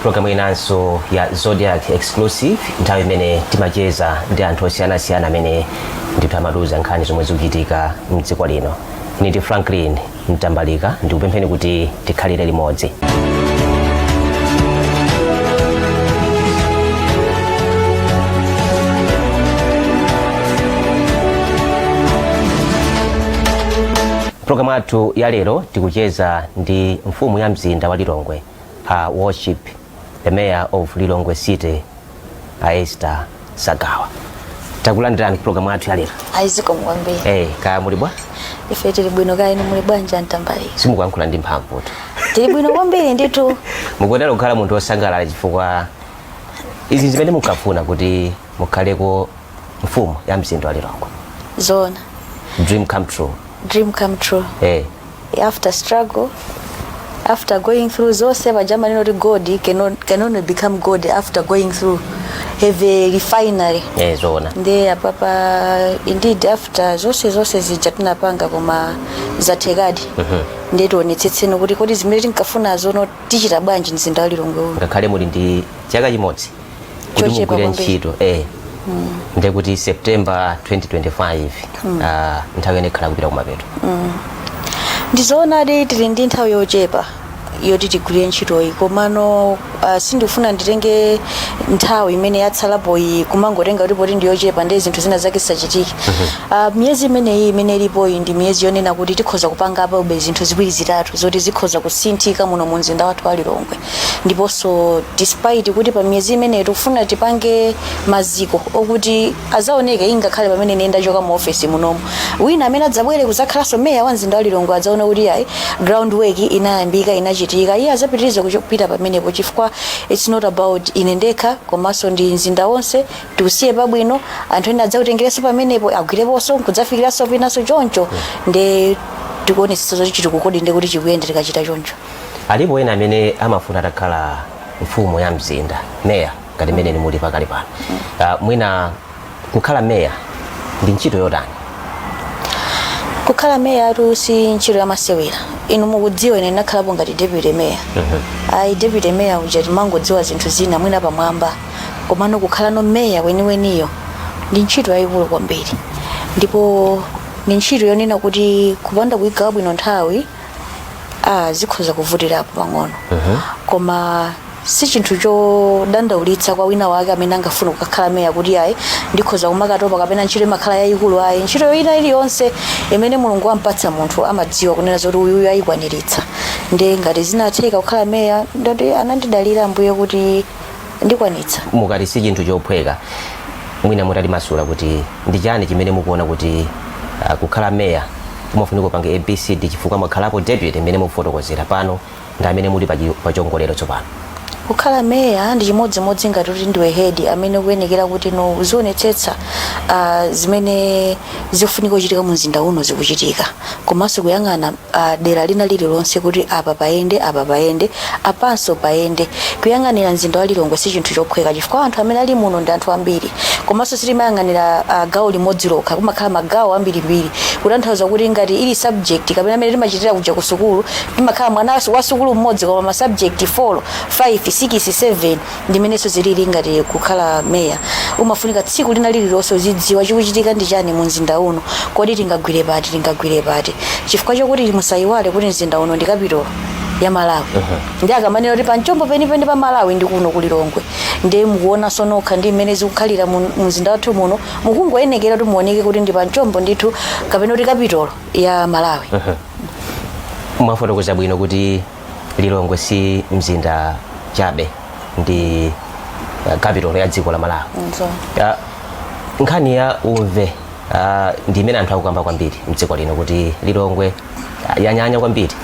Programu inanso ya Zodiak Exclusive, nthawi imene timacheza ndi anthu osiyanasiyana amene ndithu amatiuza nkhani zomwe zikuchitika mdziko lino. Ine ndi Franklin Mtambalika, ndikupempheni kuti tikhalire limodzi. Programu yathu ya lero tikucheza ndi mfumu ya mzinda wa Lilongwe, Her Worship the Mayor of Lilongwe City, a Esther Sagawa. Takulandirani programu yathu ya lero. Ayi, zikomo kwambiri. Kaya muli bwa? Ife tili bwino, kaya inu muli bwanji, Mtambalika? Simukuyankhula ndi mphamvu tu. Tili bwino kwambiri ndithu. Mukuonera kukhala munthu wosangalala chifukwa izi zimene munkafuna kuti mukhaleko mfumu ya mzinda wa Lilongwe. Zoona. Dream come true. Dream come true. After struggle, after going through zonse, paja amanena kuti God can only become God after going through heavy refinery. Zoona. Nde apapa indeed after zonse zonse zija tinapanga, koma zathekadi. Ndiye tionetsetseni kuti kodi zimene tinkafunazo no tichita bwanji mzinda wa Lilongwe uno. Ngakhale muli ndi chaka chimodzi kuti Chochepa mugwire kwambiri. ntchito, ndiye kuti September 2025, nthawi yene ikhala kupita kumapeto. Ndizoonadi, tili ndi nthawi yochepa yoti tigwire ntchitoyi, komano sindikufuna nditenge nthawi imene yatsalapoyi kumangotenga kuti poti ndi yochepa ndi zinthu zina zake zisachitike. Miyezi imeneyi imene ilipoyi ndi miyezi yonena kuti tikhoza kupangapobe zinthu ziwiri zitatu zoti zikhoza kusinthika muno mu mzinda wathu wa Lilongwe. Ndiponso despite kuti pa miyezi imeneyi tikufuna tipange maziko okuti azaoneke, ingakhale pamene ine ndachoka mu ofesi munomu, wina amene adzabwere kudzakhalanso meya wa mzinda wa Lilongwe adzaona kuti ayi, groundwork inayambika, inachitika, iye adzapitiriza kupita pamenepo, chifukwa it's not about ine ndekha, komanso ndi mzinda wonse. Tiusiye pabwino, anthu ena adzautengerenso pamenepo, agwireponso nkudzafikiranso pinanso choncho. Nde tikuonetsetsa zoti chitukukodi ndi kuti chikuyenda tikachita choncho. Alipo ena amene amafuna atakhala mfumu ya mzinda, meya, ngati mmene muli pakali pano. Mwina kukhala meya ndi ntchito yotani? Kukhala meya atu si ntchito yamasewera. Inu mukudziwa, ine ndinakhalapo ngati deputy mayor. Ayi, deputy mayor uja timangodziwa zinthu zina mwina pamwamba, komano kukhala no meya weniweniyo ndi ntchito yayikulu kwambiri, ndipo ndi ntchito yonena kuti kupanda kuyigawa bwino nthawi, zikhoza kuvutirapo pang'ono. Koma si chinthu chodandaulitsa kwa wina wake amene angafuna kukakhala meya kuti ayi, ndikhoza kumakatopa kapena ntchito imakhala yayikulu. Ayi, ntchito ina iliyonse imene Mulungu wampatsa munthu amadziwa kunena zoti uyuyu ayikwaniritsa. Ndi ngati zinatheka kukhala meya, ndoti anandidalira Ambuye kuti ndikwanitsa. Mukati si chinthu chophweka, mwina mutatimasula kuti ndi chani chimene mukuona kuti kukhala meya umafunika upange ABCD, chifukwa mwakhalapo deputy mmene mukufotokozera pano ndi amene muli pa chiongolero tsopano. Kukhala meya ndi chimodzimodzi ngati kuti ndiwe head amene ukuyenekera kuti no uzionetsetsa zimene zikufunika kuchitika mu mzinda uno zikuchitika, komanso kuyang'ana dera lina lililonse kuti apa payende, apa payende, apanso payende. Kuyang'anira mzinda wa Lilongwe si chinthu chophweka, chifukwa anthu amene ali muno ndi anthu ambiri, komanso sitimayang'anira gawo limodzi lokha, kumakhala magawo ambirimbiri. Kutanthauza kuti ngati ili subject kapena amene timachitira kuja ku sukulu, timakhala mwana wa sukulu mmodzi koma ma subject 4, 5, 6, 7. Ndimenenso zilili ngati kukhala meya, umafunika tsiku lina lililonse uzidziwa chikuchitika ndi chani mu mzinda uno, kodi tingagwire pati, tingagwire pati, chifukwa chokuti musayiwale kuti mzinda uno ndi capital ya Malawi. Ndi akamanena kuti pamchombo penipeni pa Malawi ndi kuno ku Lilongwe, ndi mukuonanso nokha ndi mmene zikukhalira mu mzinda wathu muno, mukungoyenekera kuti muoneke kuti ndi pamchombo ndithu kapena kuti capital ya Malawi. Mwafotokoza bwino kuti Lilongwe si mzinda chabe, ndi capital ya dziko la Malawi. Nkhani ya umve ndi imene anthu akukamba kwambiri mdziko lino kuti Lilongwe yanyanya kwambiri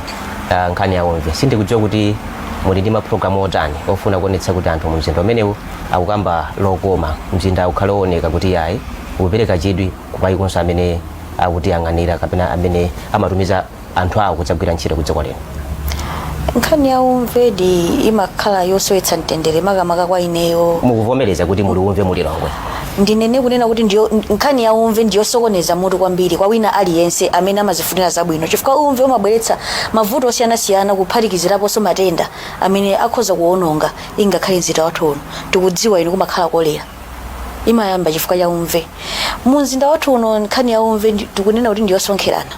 nkhani ya umve. Sindikudziwa kuti muli ndi mapulogalamu otani ofuna kuonetsa kuti anthu mu mzinda umenewu akukamba lokoma, mzinda ukhale wooneka kuti yayi, ukupereka chidwi kumayikonso amene akutiyang'anira kapena amene amatumiza anthu awo kudzagwira ntchito ku dziko lino. Nkhani ya umvedi imakhala yosowetsa mtendere, makamaka kwa ineyo. Mukuvomereza kuti muli umve mu Lilongwe? Ndinene kunena kuti ndiyo nkhani ya umve ndiyosokoneza mutu kwambiri kwa wina aliyense amene amazifunira zabwino, chifukwa umve umabweretsa mavuto osiyanasiyana, kuphatikiziraponso matenda amene akhoza kuwononga ingakhale mzinda wathu uno. Tikudziwa inu, kumakhala kolera, imayamba chifukwa cha umve mu mzinda wathu uno. Nkhani ya umve tikunena kuti ndiyosonkherana,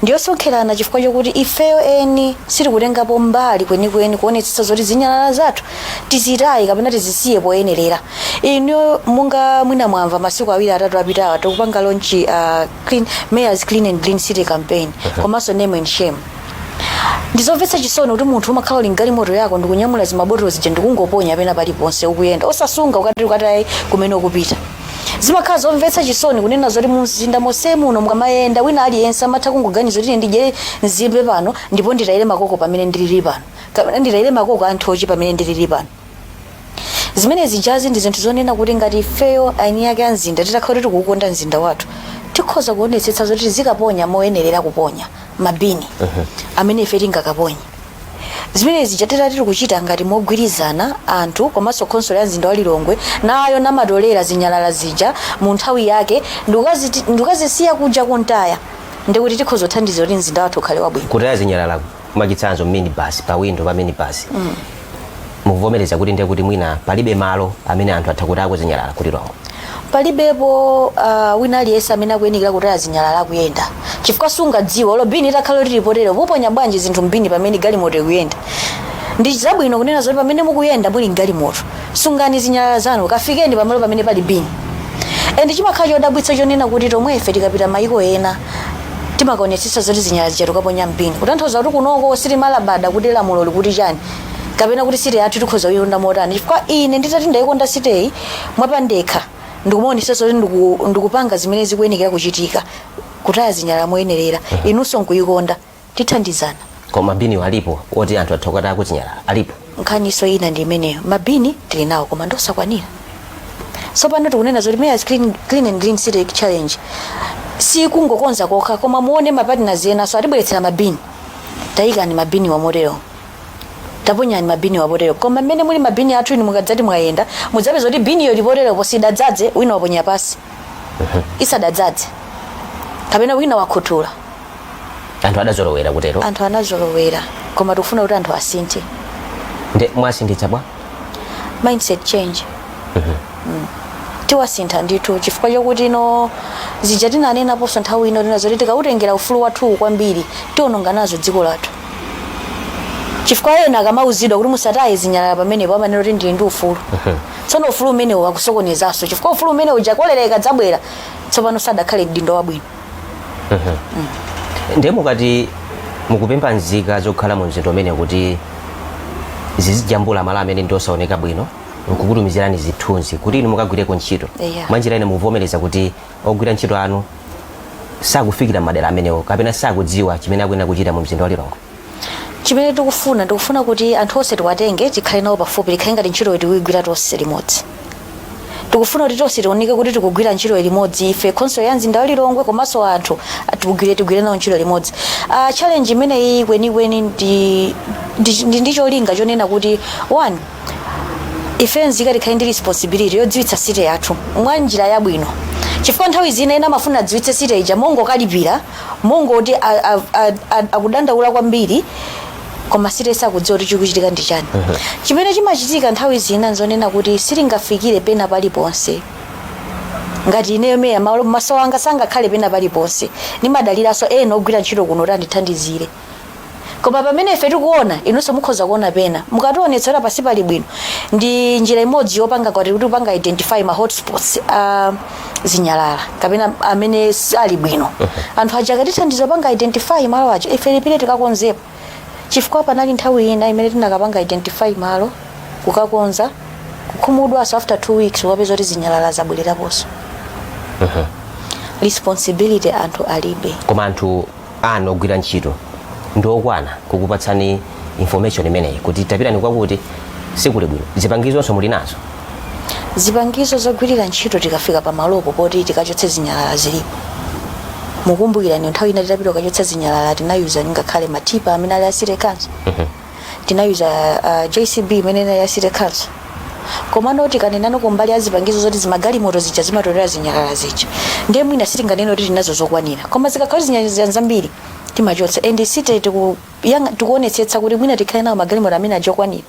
ndiyosonkherana chifukwa chokuti ifeyo eni sitikutengapo mbali kwenikweni kuonetsetsa zoti zinyalala zathu tizitaye kapena tizisiye poyenerera. Inu munga mwina mwamva, masiku 2 3 apitawa tikupanga launch clean, Mayors Clean and Green City Campaign komanso Name and Shame. Ndizomvetsa chisoni kuti munthu umakhala uli mgalimoto yako ndikunyamula zimabotolo zija ndikungoponya pena paliponse ukuyenda, osasunga ukati ukataye kumene ukupita. Zimakhala zomvetsa chisoni kunena zoti mumzinda monse muno mukamayenda, wina aliyense amatha kungoganiza kuti ine ndidyere nzimbe pano ndipo nditayire makoko pamene ndilili pano, kapena nditayire makoko anthochi pamene ndilili pano. Zimene zijazi ndi zinthu zonena kuti ngati ifeyo eni ake a mzinda titakhala kuti tikuukonda mzinda wathu, tikhoza kuonetsetsa zoti tizikaponya moyenerera, kuponya mabini amene ife tingakaponye. Zimene zija titati tikuchita ngati mogwirizana anthu komanso khonsolo ya mzinda wa Lilongwe nayo namatolera zinyalala zija mu nthawi yake ndikukazisiya kuja kuntaya, ndikuti tikhoza kuthandiza kuti mzinda wathu ukhale wabwino. Kutaya zinyalala, mwachitsanzo minibus, pa window pa minibus, mukuvomereza kuti ndiye kuti mwina palibe malo amene anthu atha kutayako zinyalala ku Lilongwe? Palibepo wina aliyense amene akuyenekera kutaya zinyalala akuyenda, chifukwa sungadziwa olo bini itakhala kuti lipotere, muponya bwanji zinthu mbini pamene galimoto ikuyenda? Ndi zabwino kunena zoti pamene mukuyenda muli mgalimoto, sungani zinyalala zanu, kafikeni pamalo pamene pali bini. And chimakhala chodabwitsa chonena kuti tomwe ife tikapita mayiko ena timakaonetsetsa zoti zinyalala zija tikaponya mbini, kutanthauza kuti kunoko sitimalabada kuti lamulo likuti chani kapena kuti city yathu tikhoza kuyikonda motani. Chifukwa ine nditati ndayikonda city yi mwapandekha, ndikumaonetsetsa kuti ndikupanga zimene zikuyenekera kuchitika, kutaya zinyalala moyenerera, inunso nkuyikonda, tithandizana. Koma mabini alipo oti anthu atha kukatayako zinyalala? Alipo? Nkhaniso ina ndi imeneyo. Mabini tili nawo koma ndosakwanira. Tsopano tikunena zoti Mayors Clean and Green City Challenge sikungokonza kokha, koma muone mapartners ena so atibweretsera mabini. Tayikani mabini wamotero, taponyani mabini wapotero. Koma mmene muli mabini athu, inu mukadzati mwayenda mudzapeza kuti biniyo lipoterepo sidadzadze, wina waponya pasi isadadzadze kapena wina wakhuthula. Anthu adazolowera kutero. Anthu anazolowera, koma tikufuna kuti anthu asinthe. Nde mwasinthitsa bwa? Mindset change. Tiwasintha ndithu, chifukwa chokuti ino zija tinanenaponso nthawi ino, tina zoti tikautengera ufulu wathuwu kwambiri tiononga nazo dziko lathu, chifukwa ena akamauzidwa kuti musataye zinyalala pamenepo amanena kuti ndili ndi ufulu. Tsono ufulu umenewo wakusokonezanso, chifukwa ufulu umene uja kolera ikadzabwera tsopano sadakhale mdindo wabwino. Ndiye mukati mukupempha nzika zokhala mu mzinda umene kuti zizijambula malo amene ndi osaoneka bwino nkukutumizirani zithunzi kuti inu mukagwireko ntchito, mwanjira ine mukuvomereza kuti ogwira ntchito anu sakufikira madera amenewo kapena sakudziwa chimene akuyenera kuchita mu mzinda wa Lilongwe? Chimene tikufuna, tikufuna kuti anthu onse tiwatenge, tikhale nawo pafupi, tikhale ngati ntchito tikuyigwira tonse limodzi. Tikufuna kuti tonse tioneke kuti tikugwira ntchito limodzi, ife khonsolo ya mzinda wa Lilongwe komanso anthu tigwire nawo ntchito limodzi. Challenge imeneyi kwenikweni ndi cholinga chonena kuti one, ife nzika tikhale ndi responsibility yodziwitsa city yathu mwa njira yabwino, chifukwa nthawi zina ena amafuna adziwitse city ija mongokalipira, mongoti akudandaula kwambiri, koma city sakudziwa kuti chikuchitika ndi chani. Chimene chimachitika nthawi zina nzonena kuti sitingafikire pena paliponse. Ngati ineyo meya, maso anga sangakhale pena paliponse, nimadaliranso ena ogwira ntchito kuno kuti andithandizire. Koma pamene ife tikuona, inunso mukhoza kuona pena mukationetsera pasi pali bwino. Ndi njira imodzi yopanga kwati kuti upanga identify ma hotspots a zinyalala kapena amene sali bwino. Anthu aja akatithandiza kupanga identify malo aja, ife lipire tikakonzepo, chifukwa panali nthawi ina imene tinakapanga identify malo, kukakonza, kukhumudwaso after 2 weeks ukapeza kuti zinyalala zabwereraponso. Responsibility anthu alibe. Koma anthu anu ogwira ntchito ndi okwana kukupatsani information imeneyi kuti tapitani kwakuti sikuli bwino? Zipangizonso muli nazo? Zipangizo zogwirira ntchito tikafika pamalopo poti tikachotse zinyalala zilipo. Mukumbukira ni nthawi ina titapita kukachotsa zinyalala, tinayuza ngakhale matipper amene ali a city council, tinayuza JCB imene inali ya city council. Komano tikanenano kumbali ya zipangizo zoti zimagalimoto zija zimatolera zinyalala zija, ndiye mwina sitinganene kuti tinazo zokwanira, koma zikakhala zinyalala zambiri timachotsa. And site tikuonetsetsa kuti mwina tikhale nawo magalimoto amene ajokwanira.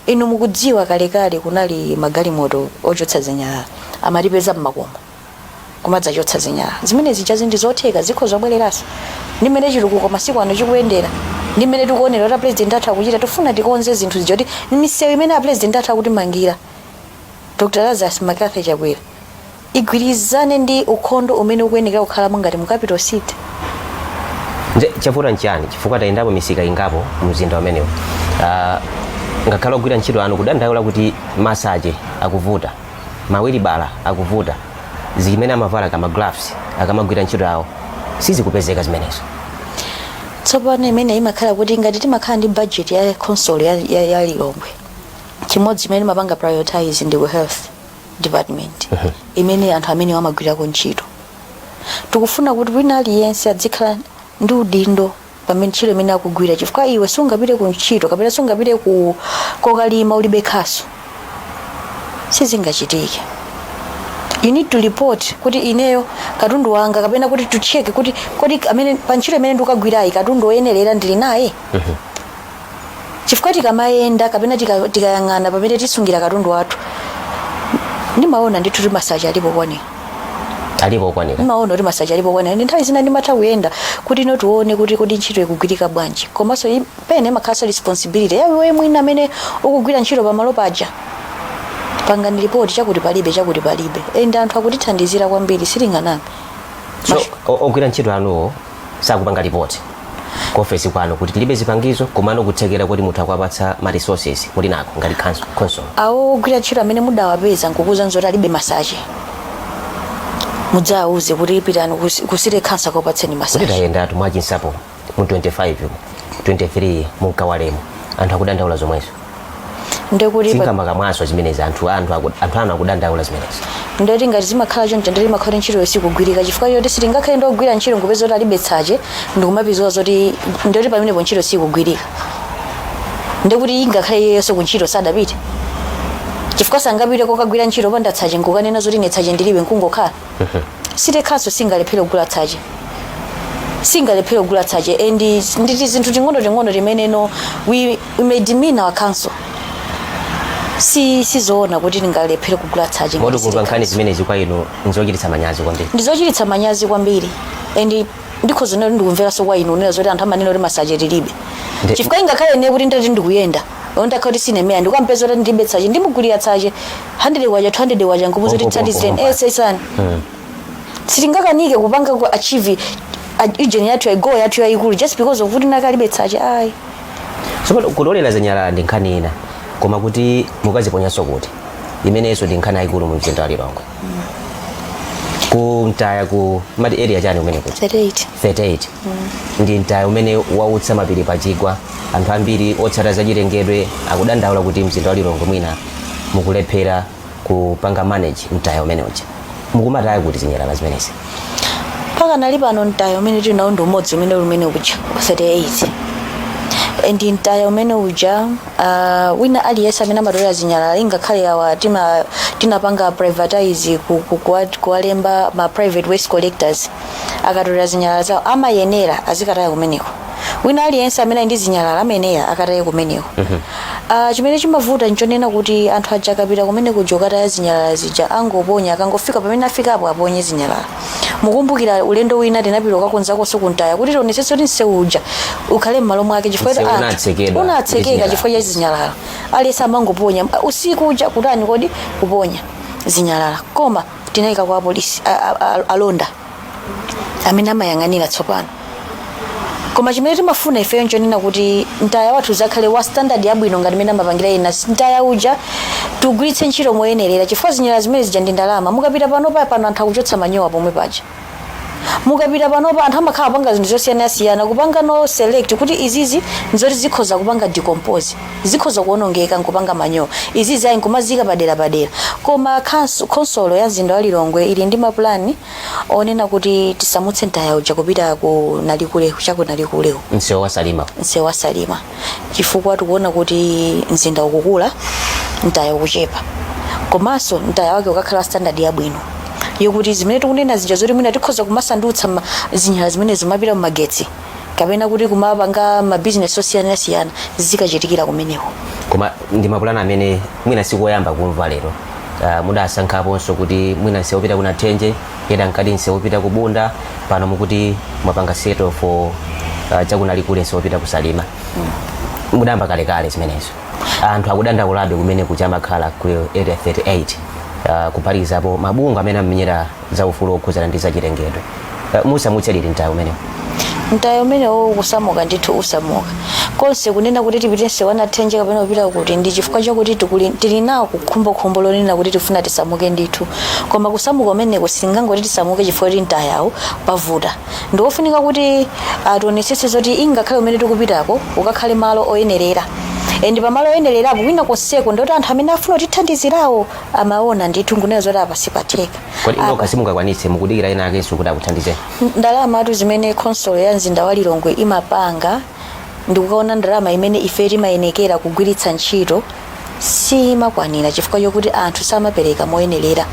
Inu mukudziwa, kalekale kunali magalimoto ochotsa zinyalala, amatipeza mmakomo kumadzachotsa zinyalala. Zimene zija ndi zotheka, zikhoza kubwereranso ndi mmene chitukuko masiku ano chikuyendera, ndi mmene tikuonera kuti a President athu akuchita. Tifuna tikonze zinthu zija kuti misewu imene a President athu akutimangira, Dr Lazarus McCarthy Chakwera, igwirizane ndi ukhondo umene ukuyenekera kukhalamo ngati mu capital city. Nje chavuta nchani? Chifukwa tayendapo misika ingapo mzinda umenewu, ngakhale ogwira ntchito anu kudandaula kuti masache akuvuta, mawilibala akuvuta, zimene amavala kama gloves akamagwira ntchito awo sizikupezeka zimenezo. Tsopano imene imakhala kuti ngati timakhala ndi budget ya council ya Lilongwe, chimodzi imene imapanga prioritize ndi ku health department imene anthu amene amagwirako ntchito. Tikufuna kuti wina aliyense adzikhala ndi udindo pamene ntchito imene akugwira, chifukwa iwe sungapite ku ntchito kapena sungapite ku kokalima ulibe khasu, sizingachitike. You need to report kuti ineyo katundu wanga, kapena kuti to check kuti kodi amene pa ntchito imene ndikukagwirayi katundu woyenerera ndili naye, chifukwa tikamayenda kapena tikayang'ana pamene tisungira katundu wathu, ndimaona ndithu kuti masache alipo okwanira. Alipo okwanira? Ndimaona kuti masache alipo okwanira, ndi nthawi zina ndimatha kuyenda kuti ino tione kuti kodi ntchito ikugwirika bwanji. Komanso pene imakhalanso responsibility yawe mwina amene ukugwira ntchito pamalo paja, pangani ripoti chakuti palibe, chakuti palibe, and anthu akutithandizira kwambiri, sitinganame. So ogwira ntchito anuwo sakupanga ripoti ku ofesi kwanu kuti tilibe zipangizo, komano kuthekera kuti mutha kuwapatsa ma resources muli nako ngati council? Awo ogwira ntchito amene mudawapeza nkukuza zoti alibe masache, mudzawuze kuti pitani ku city council kupatseni Kuti masache. Tayendatu mwachinsapo mu 25, 23, munkawalemo, anthu akudandaula zomwezo. Ndekuti Sinkamakamwaso zimenezi, anthu anu akudandaula zimenezi. Ndeti ngati zimakhala choncho, ndeti imakhala ntchito yosikugwirika, chifukwa choti sitingakhale ndogwira ntchito nkupeza kuti alibe tsache ndikumapiziwa zoti ndoti pamenepo ntchito sikugwirika. Ndekuti ingakhale iyeyenso ku ntchito sadapite, chifukwa sangapite kokagwira ntchito opanda tsache nkukanena zoti ine tsache ndilibe nkungokhala. City council singalephere kugula tsache, singalephere kugula tsache. And nditi zinthu ting'ono ting'ono timene no we may demean our council. Si sizoona kuti tingalephere kugula tsache Moti ngati city kumva nkhani council. zimenezi kwa inu nzochititsa manyazi kwambiri. Ndizochititsa manyazi kwambiri, and ndikhoza nero ndikumveranso kwa inu unena zoti anthu amanena kuti masache tilibe, chifukwa ingakhale ine kuti ndati ndikuyenda ndakhala kuti sine meya, ndikukampeza kuti ndilibe tsache, ndimugulira tsache 100 kwacha, 200 kwacha, nkupuza kuti Pompo, thandizireni. pompo. Esesani, sitingakanike kupanga ku achieve vision yathu ya goal yathu yayikulu just because of kuti nakalibe tsache, ayi. Tsopano kulolera zinyalala ndi nkhani ina, koma kuti mukaziponyanso kuti, imenenso ndi nkhani yayikulu mu mzinda wa Lilongwe. Ku mtaya ku mati area chani umene kuti? 38. 38 ndi mtaya umene wautsa mapiri pachigwa. Anthu ambiri otsata zachilengedwe akudandaula kuti mzinda wa Lilongwe mwina mukulephera kupanga manage mtaya umene uja. Mukumataya kuti zinyalala zimenezi? Mpaka nali pano mtaya umene tili nawo ndi umodzi umene uli umene uja 38, ndi mtaya umene uja. Wina aliyense amene amatolera zinyalala, ingakhale awa tinapanga privatize kuwalemba ma private waste collectors, akatolera zinyalala zawo amayenera azikataya kumeneko. Wina aliyense amene ali ndi zinyalala amayenera akataye kumeneko. Chimene chimavuta nchonena kuti anthu aja akapita kumene kuja ukataya zinyalala zija, angoponya, akangofika pamene afikapo aponye zinyalala. Mukumbukira ulendo wina tinapita kukakonzakonso kuntaya kuti tionetsetse kuti msewu uja ukhale m'malo mwake, chifukwa Msewu anthu unatsekedwa unatsekeka ndi chifukwa cha zinyalala. Aliyense amangoponya usiku uja, kutani kodi, kuponya zinyalala. Koma tinayika kwa apolisi alonda amene amayang'anira tsopano. Koma chimene timafuna ifeyo nchonena kuti mtaya wathu uzakhale wa standard yabwino ngati mmene amapangira ena. Mtaya uja tiugwiritse ntchito moyenerera, chifukwa zinyalala zimene zija ndi ndalama. Mukapita panopa pano anthu akuchotsa manyowa pomwe paja. Mukapita panopa anthu amakhala kupanga zinthu zosiyanasiyana, kupanga no select kuti izizi nzoti zikhoza kupanga decompose, zikhoza kuonongeka nkupanga manyowa, izizi ayi, nkumazika padera padera. Koma khonsolo ya mzinda wa Lilongwe ili ndi mapulani onena kuti tisamutse mtaya uja kupita ku Nalikule, chaku Nalikuleko. Msewu wa Salima. Msewu wa Salima, chifukwa tikuona kuti mzinda ukukula. Mtaya ukuchepa, komanso mtaya wake ukakhala standard yabwino, yokuti zimene tikunena zija zoti mwina tikhoza kumasandutsa zinyalala zimene zimapita mumagetsi kapena kuti kumapanga mabizinesi osiyanasiyana zikachitikira kumeneko. Koma ndi mapulani amene mwina sikoyamba kumva lero. Mudasankhaponso kuti mwina nsewu upita kuna Thenje, ena nkati nsewu upita ku Bunda. Pano mukuti mwapanga settle for chakunalikule, nsewu upita ku Salima. Mudayamba kalekale zimenezo. Anthu akudandaulabe kumene kuchamakhala ku Area 38, kuphatikizapo mabungwe amene amamenyera za ufulu okhudzana ndi zachilengedwe. Musamutse liti mtayo umenewo? Mtayo umenewo kusamuka ndithu usamuka konse. Kunena kuti tipite msewu Anathenje kapena kupita kuti, ndi chifukwa chakuti tili nawo kukhumbokhumbo lonena kuti tifuna tisamuke ndithu. Koma kusamuka umeneko sitingangoti tisamuke chifukwa kuti mtayawo pavuta. Ndiofunika kuti tionetsetse zoti ingakhale umene tikupitako ukakhale malo oyenerera, and pamalo oyenererapo kwina konseko ndoti anthu amene afuna kutithandizirawo amaona ndithu nkunena zoti apa sipatheka. Kodi nokha simungakwanitse? Mukudikira ena akenso kuti akuthandizeni? Ndalama atu zimene khonsolo ya mzinda wa Lilongwe imapanga, ndikukaona ndalama imene ife timayenekera kugwiritsa ntchito simakwanira, chifukwa chokuti anthu samapereka moyenerera.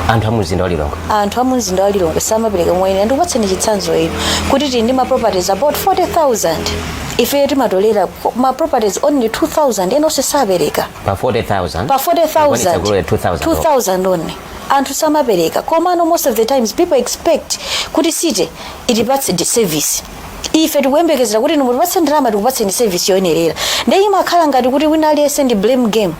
Anthu a mumzinda wa Lilongwe? Anthu a mumzinda wa Lilongwe samapereka moyenera. Ndikupatseni chitsanzo ino kuti tili ndi ma properties about 40,000. Ife timatolera ma properties only 2000, ena onse sapereka. Pa 40,000? Pa 40,000. 40,000. 2000. 2000 only. Anthu samapereka. Komano most of the times people expect kuti city itipatse the service. Ife tikuyembekezera kuti inu mutipatse ndalama, tikupatseni service yoyenerera. Ndiye imakhala ngati kuti wina aliyense ndi blame game.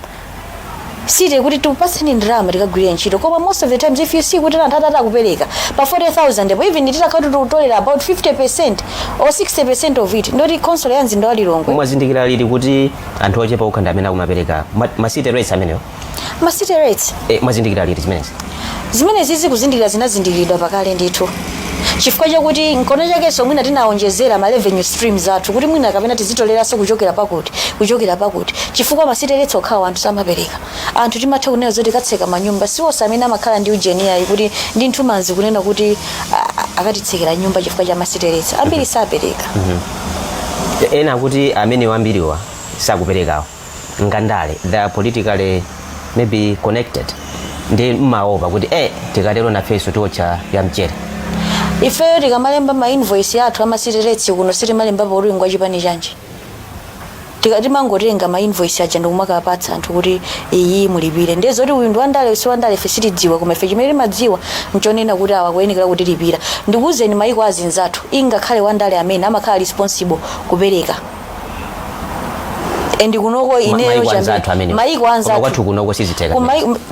City kuti tikupatseni ndalama, tikagwirire ntchito. Koma most of the times, if you see kuti anthu atati akupereka pa 40,000 po, even titakhala kuti tikutolera about 50% or 60% of it, ndoti council ya mzinda wa Lilongwe. Mwazindikira liti kuti anthu ochepa okha ndi amene akumapereka ma city rates amenewo? Ma city rates? Mwazindikira liti zimenezi? Zimene zizi kuzindikira zinazindikiridwa pakale ndithu, chifukwa chakuti nkono chakenso mwina tinawonjezera ma revenue streams athu kuti mwina kapena tizitoleranso kuchokera pakuti, kuchokera pakuti, chifukwa ma city rates okhawo anthu samapereka. Anthu timatha kunena zoti katseka manyumba, siwonse amene amakhala ndi ujeni ayi kuti ndi nthumanzi kunena kuti akatitsekera nyumba chifukwa cha ma city rates. Ambiri sapereka. Ena akuti amene wambiriwa sakuperekawo ngandale, they are politically maybe connected, ndi mmaopa kuti tikatero nafenso tiotcha ya mchere? Ifeyo tikamalemba ma invoice athu ama city rates kuno, sitimalembapo kuti ngwa chipani chanji. Timangotenga ma invoice aja ndikumakapatsa anthu kuti iyi mulipire. Ndiye zoti uyu ndi wandale, si wandale, ife sitidziwa. Koma ife chimene timadziwa nchonena kuti awa akuyenekera kutilipira. Ndikuwuzeni, maiko azinzathu, ingakhale wandale amene amakhala responsible kupereka, and kunoko ineyo Maiko anzathu amene maiko koma anzathu. Kwathu kunoko sizitheka.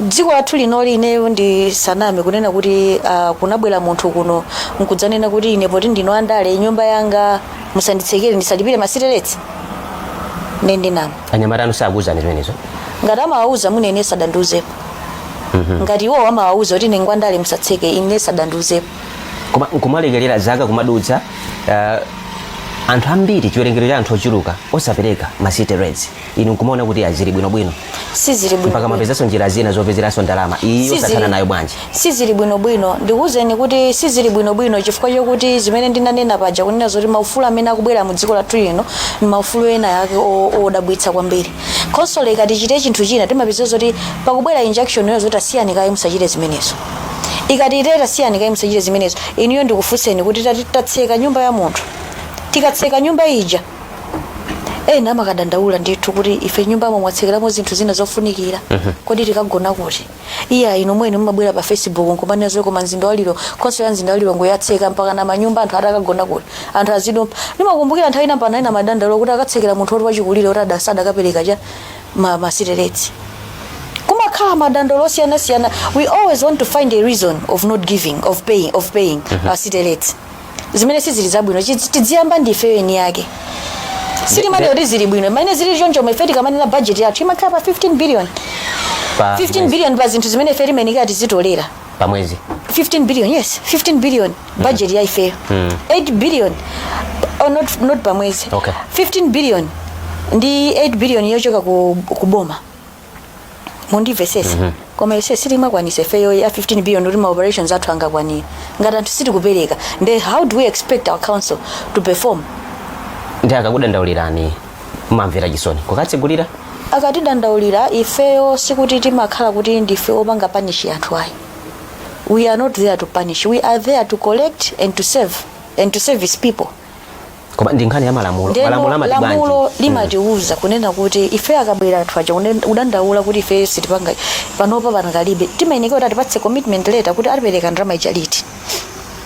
Dziko lathu linoli, ineyo ndi saname kunena kuti kunabwera munthu kuno nkudzanena kuti ine poti ndino andale, nyumba yanga musanditsekere, ndisalipire ma city rates, ne ndinama. Anyamata anu sakuwuzani zimenezo? Ngati amawauza, mwina ine sadandiuzepo. Ngati iwo amawauza kuti ine ngwandale, musatseke, ine sadandiuzepo. Koma nkumalekerera zaka kumadutsa, anthu ambiri, chiwerengero cha anthu ochuluka osapereka ma city rates, inu nkumaona kuti azili bwinobwino? Sizili Mpaka bwino. mapezanso njira zina zopezeranso ndalama iyi osathana nayo bwanji? Sizili bwinobwino. Ndikuwuzeni kuti sizili bwinobwino chifukwa chokuti zimene ndinanena paja, kunena zoti maufulu amene akubwera mu dziko lathu lino ni maufulu ena yake odabwitsa kwambiri. Khonsolo ikati chite chinthu china, timapeza zoti pakubwera injunction yo zoti asiyani kaye, musachite zimenezo. Ikati ite tasiyani kaye, musachite zimenezo. Inuyo ndikufunseni kuti tatseka nyumba ya munthu, tikatseka nyumba ija, ena amakadandaula ndithu kuti ife nyumbamo mwatsekeramo zinthu zina zofunikira, kodi tikagona kuti? Iya, inu mwene mumabwera pa Facebook nkumanena zoti koma mzinda wa Lilongwe, khonsolo ya mzinda wa Lilongwe yatseka mpaka na manyumba, anthu atakagona kuti? Anthu azidompa. Ndimakumbukira nthawi ina pano ina madandaula kuti akatsekera munthu oti wachikulire kuti adasada cha ma city rates. Kumakhala madandaulo osiyanasiyana. We always want to find a reason of not giving, of paying our city rates, zimene sizili zabwino. Tidziyamba ndife eni yake. Sitimanena kuti zili bwino maine zili choncho. Ife tikamanena budget yathu imakhala pa 15 billion. Pa 15 billion pa zinthu zimene ife timayenekera tizitolera. Pa mwezi? 15 billion, yes, 15 billion budget ya ifeyo. 8 billion, oh, not pa mwezi. 15 billion ndi 8 billion yochoka ku boma, mundimvesese. Koma ise sitimakwanisa ifeyo ya 15 billion kuti ma operations athu angakwanira ngati anthu sitikupereka. Nde how do we expect our council to perform? Ndi akakudandaulirani, mumamvera chisoni kukatsegulira? Akatidandaulira ifeyo, sikuti timakhala kuti ndife opanga punish anthu, ayi. We are not there to punish, we are there to collect and to save and to service people. Koma ndi nkhani ya malamulo. Ndeno Malamulo amati bwanji? Lamulo limatiuza kunena kuti ife akabwera anthu aja kudandaula kuti ife sitipanga panopa, panakalibe, timayenekera kuti atipatse commitment letter kuti atipereka ndalama ija liti,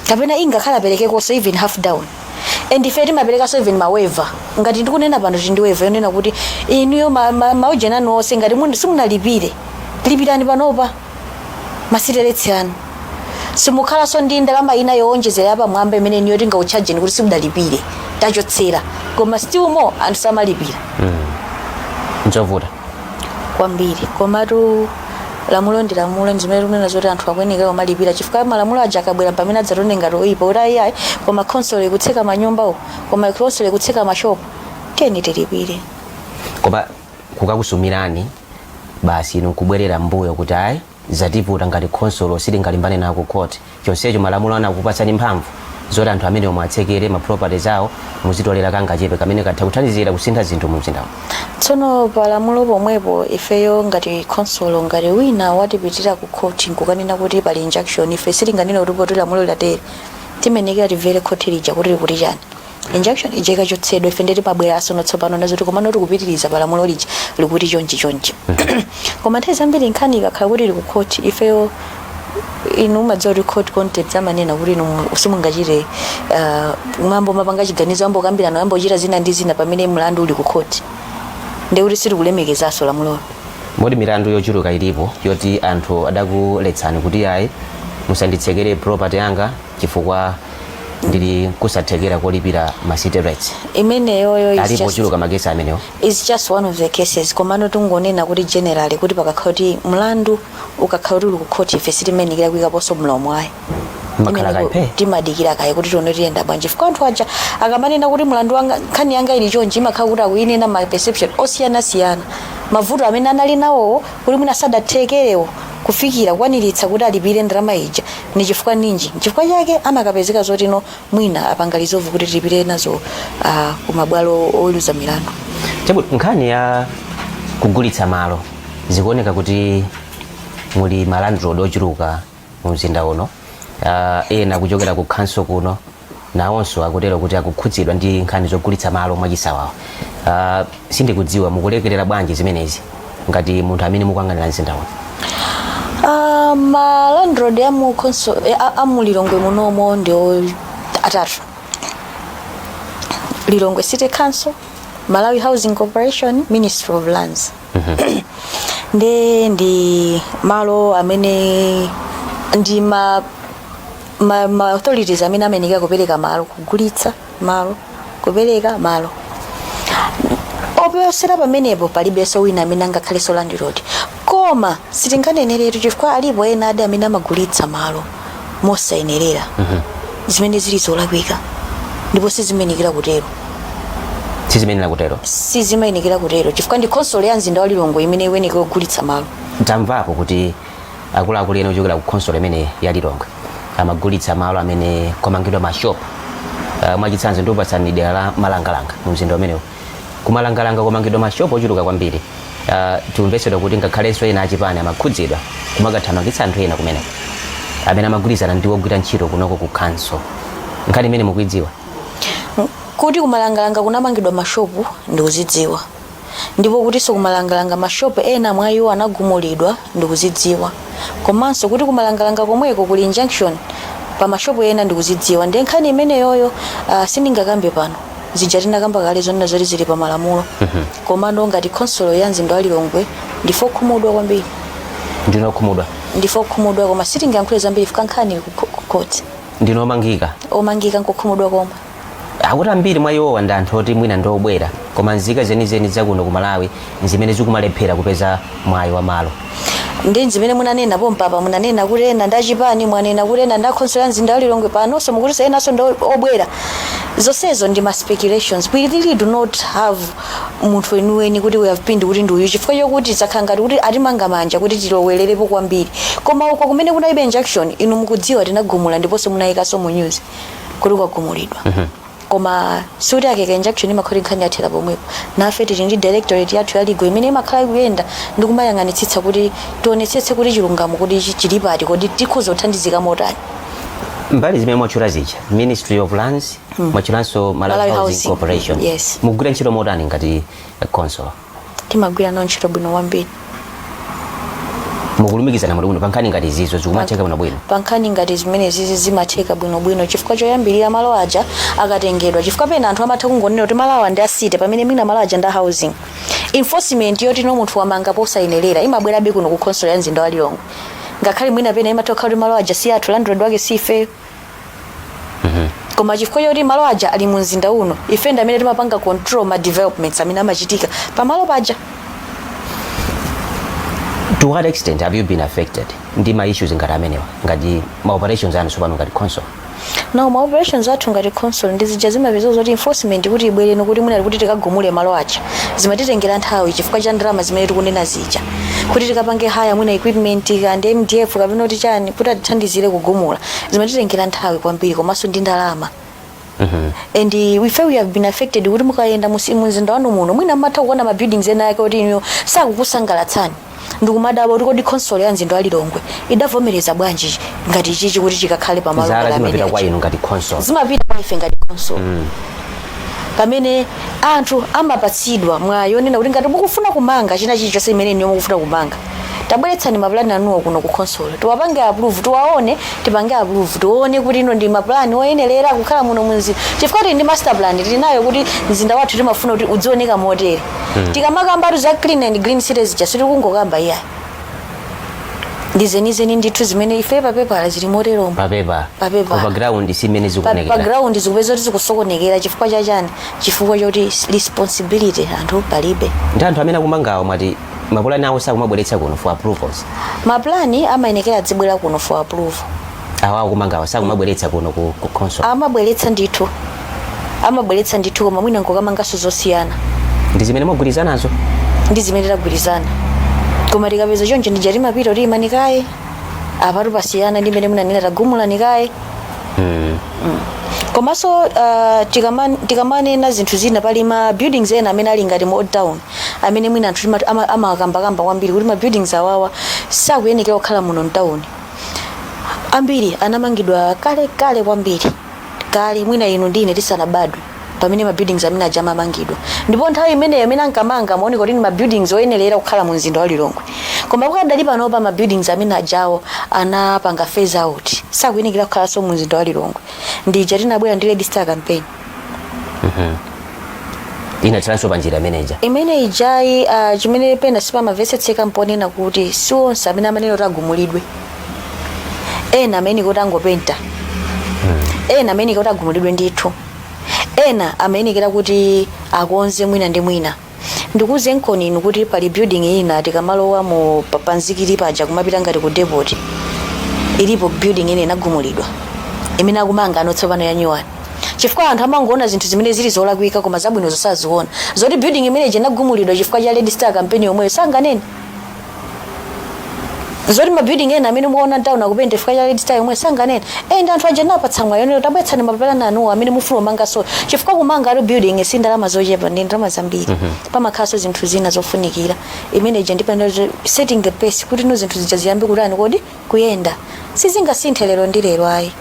kapena ingakhala aperekekonso even half down. And ife timaperekanso even ma waiver. Ngati ndikunena pano, tindi waiver yonena kuti inuyo maujeni anu onse, ngati simunalipire, lipirani panopa ma city rates anu, simukhalanso ndi ndalama ina yowonjezera yapamwamba imene niyo tingakutchajeni kuti simudalipire, tachotsera. Koma still more anthu samalipira. Nzovuta. Kwambiri, komatu lamulo ndi lamulo. Ndizimene tikunena zoti anthu akuyenekera kumalipira, chifukwa malamulo aja akabwera pamene adzatone ngati oyipa kuti ayi ayi, koma khonsolo ikutseka manyumba uko, koma khonsolo ikutseka mashopu, tiyeni tilipire. Koma kukakusumirani basi, inu nkubwerera mbuyo kuti ayi, zativuta, ngati khonsolo sitingalimbane nawo ku court, chonsecho malamulo anakupatsani mphamvu zoti anthu amene omwe atsekere ma properties awo, muzitolera kangachepe kamene katha kuthandizira kusintha zinthu mu mzindawo. Tsono palamulo pomwepo, ifeyo ngati khonsolo, ngati wina watipitira ku court nkukanena kuti pali injunction, ife sitinganene kuti poti lamulo latere. Timenekera timvere court lija kuti likuti chani. Injunction ija ikachotsedwa, ife ndeti pabweranso tsopano nazoti komano tikupitiriza palamulo lija likuti chonchi chonchi. Koma nthawi zambiri nkhani ikakhala kuti ili ku court, ifeyo, inu umadziwa kuti court content amanena kuti inu simungachite mwambo mapanga chiganizo, ambo kambirano, ambo chita zina ndi zina pamene mlandu uli ku court, ndekuti sitikulemekezanso lamulolo. Moti milandu yochuluka ilipo yoti anthu adakuletsani kuti ayi, musanditsekere property yanga chifukwa ndili kusathekera kolipira ma city rates? Imeneyoyo is Alipo just, ochuluka ma case amenewo? Is just one of the cases. Komano tingonena kuti generally, kuti pakakhala kuti mlandu ukakhala kuti uli ku court, ife sitimayenekera kuyikaponso mlomo, ayi. Makhala kaye. Timadikira kaye kuti tione tiyenda bwanji, chifukwa anthu aja akamanena kuti mlandu wanga, nkhani yanga ili chonchi, imakhala kuti akuyinena ma perception osiyanasiyana, mavuto amene anali nawowo, kuti mwina sadathekerewo kufikira kukwaniritsa kuti alipire ndalama ija ni chifukwa ninji. Chifukwa chake amakapezeka zoti no, mwina apanga resolve kuti tilipire nazo kumabwalo oweruza milandu. Chabu, nkhani ya kugulitsa malo, zikuoneka kuti muli ma landlord ochuluka mu mzinda uno. Ena kuchokera ku council kuno nawonso akutero kuti akukhudzidwa ndi nkhani zogulitsa malo mwachisawawa. Sindikudziwa mukulekerera bwanji zimenezi ngati munthu amene mukuyang'anira mzinda uno. Ma landlord amu council amu Lilongwe munomo ndi atatu: Lilongwe City Council, Malawi Housing Corporation, Ministry of Lands. Ndi malo amene ndi ma authorities amene amenekera kupereka malo, kugulitsa malo, kupereka malo. Oposera pamenepo palibenso wina amene angakhalenso landlord. Koma sitinganeneretu, chifukwa alipo ena adi amene amagulitsa malo mosayenerera, zimene zili zolakwika ndipo sizimayenekera kutero. Sizimayenera kutero? Sizimayenekera kutero, chifukwa ndi khonsolo ya mzinda wa Lilongwe imene ikuyenekera kugulitsa malo. Tamvapo kuti akuluakulu ena ochokera ku khonsolo imene ya Lilongwe amagulitsa malo amene kwamangidwa mashop. Mwachitsanzo ndikupatsani dera la Malangalanga mu mzinda umenewu. Kumalangalanga kwamangidwa mashopu ochuluka kwambiri. Tikumvetsedwa kuti ngakhalenso ena achipani amakhudzidwa kumakathamangitsa anthu ena kumeneko amene amagwirizana ndi ogwira ntchito kunoko ku council. Nkhani imene mukuidziwa? Kuti kumalangalanga kunamangidwa mashopu ndikuzidziwa, ndipo kutinso kumalangalanga mashopu ena mwa iwo anagumulidwa ndikuzidziwa, komanso kuti kumalangalanga komweko kuli injunction pa mashopu ena ndikuzidziwa. Ndiye nkhani imeneyoyo sindingakambe pano, zija tinakamba kale zonena zoti zili pa malamulo. Komano ngati khonsolo ya mzinda wa Lilongwe ndife okhumudwa kwambiri. Ndinokhumudwa? Ndife okhumudwa, koma sitingayankhule zambiri fika nkhani ku court. Ndinomangika? Omangika nkukhumudwa komwe. Akuti ambiri mwa iwowa ndi anthu oti mwina ndi obwera, koma nzika zenizeni zakuno ku Malawi zimene zikumalephera kupeza mwayi wa malo. Ndi zimene munanena pompapa, munanena kuti ena ndi achipani, mwanena kuti ena ndi akhonsolo ya mzinda wa Lilongwe, panonso mukutinso enanso ndi obwera. Zonsezo ndi ma speculations. We really do not have munthu weniweni kuti we have pinned kuti ndi uyu, chifukwa chokuti zakhala ngati kuti atimanga manja kuti tilowererepo kwambiri. Koma uko kumene kunalibe injunction, inu mukudziwa tinagumula, ndiponso munayikanso mu news kuti kwagumulidwa. Koma sikuti akaika injunction imakhala nkhani yathera pomwepo. Nafe tili ndi directorate yathu ya legal imene imakhala ikuyenda ndi kumayang'anitsitsa kuti tionetsetse kuti chilungamo kuti chili pati, kodi tikhoza kuthandizika motani. Mbali zimene mwatchula zija, Ministry of Lands, mwatchulanso Malawi Malawi Housing Housing. Corporation, Yes. mukugwira ntchito motani ngati council? Timagwira nawo ntchito bwino kwambiri. Mukulumikizana bwino pa nkhani ngati izizo? Zikumatheka bwinobwino? Pa nkhani ngati zimene zizi zimatheka bwinobwino, chifukwa choyambirira malo aja akatengedwa, chifukwa pena anthu amatha kungonena kuti malo awa ndi a city pamene mwina malo aja ndi a housing. Enforcement yoti no munthu wamanga posayenerera imabwerabe kuno ku council ya mzinda wa Lilongwe, ngakhale mwina pena imatha kukhala kuti malo aja si athu, landlord wake si ifeyo, koma chifukwa choti malo aja ali mu mzinda uno, ife ndi amene timapanga control ma developments amene amachitika pamalo paja. To what extent have you been affected ndi ma issues ngati amenewa, ngati ma operations anu tsopano ngati council? No, ma operations athu ngati council ndi zija zimapeza zoti enforcement kuti ibwereno kuti mwina kuti tikagumule malo aja zimatitengera nthawi chifukwa cha ndalama zimene tikunena zija, kuti tikapange hire mwina equipment kandi MDF kapena kuti chani kuti atithandizire kugumula, zimatitengera nthawi kwambiri komanso ndi ndalama. And ife we have been affected kuti mukayenda mumzinda wanu muno, mwina mmatha kuona ma buildings ena yake kuti inu sakukusangalatsani, ndikumadabwa kuti kodi council ya mzinda wa Lilongwe idavomereza bwanji ngati ichichi kuti chikakhale pamalo Zala ngati amene zimapita kwa aja? inu ngati council? Zimapita kwa ife ngati council, pamene anthu amapatsidwa mwayi onena kuti ngati mukufuna kumanga china chilichonse imene inu mukufuna kumanga, tabweretsani mapulani anuwo kuno ku council, tiwapange approve, tiwaone, tipange approve, tione kuti ino ndi mapulani oyenerera kukhala muno mumzinda, chifukwa tili ndi master plan, tili nayo kuti mzinda wathu timafuna kuti udzioneka motere. Tikamakambatu za clean and green cities ja, sitikungokamba iyayi, ndi zenizeni ndithu zimene ife papepala zili moteromo. Papepa. Papepa. Pa ground si imene Pa zikuonekera. Ground zikupeza kuti zikusokonekera. Chifukwa chachani? Chifukwa choti responsibility anthu palibe. Ndi anthu amene akumangawo, mwati mapulani awo sakumabweretsa kuno for approvals? Mapulani amayenekera adzibwera kuno for approval. Awo akumangawo sakumabweretsa kuno ku council? Amabweretsa ndithu, amabweretsa ndithu, koma mwina nkokamangaso zosiyana. Ndi zimene mwagwirizanazo? Ndi zimene tagwirizana, koma tikapeza choncho ndija timapita kuti imanikaye apatu pasiyana ndi imene munanena, tagumulanikaye. Komanso tikamanena zinthu zina, pali ma buildings ena amene ali ngati mu old town amene mwina anthu amakambakamba kwambiri kuti ma buildings awawa sakuyenekera kukhala muno mtown. Ambiri anamangidwa kale kale kwambiri kale, mwina inu ndine tisanabadwe, pamene ma buildings amene aja amamangidwa. Ndipo nthawi imeneyo amene ankamanga amaoneka kuti ndi ma buildings oyenerera kukhala mu mzinda wa Lilongwe, koma kukadali panopa ma buildings amene ajawo anapanga phase out, sakuyenekera kukhalanso mu mzinda wa Lilongwe. Ndija tinabwera ndi Red Star campaign. Inathiranso pa njira imeneja? Imene ijayi, chimene pena sipamamvetsetseka mponena kuti si onse amene amanena kuti agumulidwe. Ena amene kuti angopenta, ena amene kuti agumulidwe ndithu, ena amayenekera kuti akonze mwina ndi mwina. Ndikuze nkoni inu kuti pali building ina tikamalowa mu panzikili paja kumapita ngati ku depot, ilipo building ina inagumulidwa imene akumanga ano tsopano ya new one, chifukwa anthu amangoona zinthu zimene zili zolakwika koma zabwino zosaziona. Zoti building imene inagumulidwa chifukwa cha Red Star campaign yomweyo sanganene. Zoti ma building ena amene muona town akupenta chifukwa cha Red Star yomwe sanganene. And anthu aja napatsa mwayi onena tabweretsani mapulani anuwo amene mufuna kumanga, so chifukwa kumanga alo building si ndalama zochepa, ndi ndalama zambiri. Pamakhalanso zinthu zina zofunikira. Imene ija ndipano setting the pace kuti no zinthu zija ziyambe kutani kodi kuyenda. Sizingasinthe lero ndi lero ayi,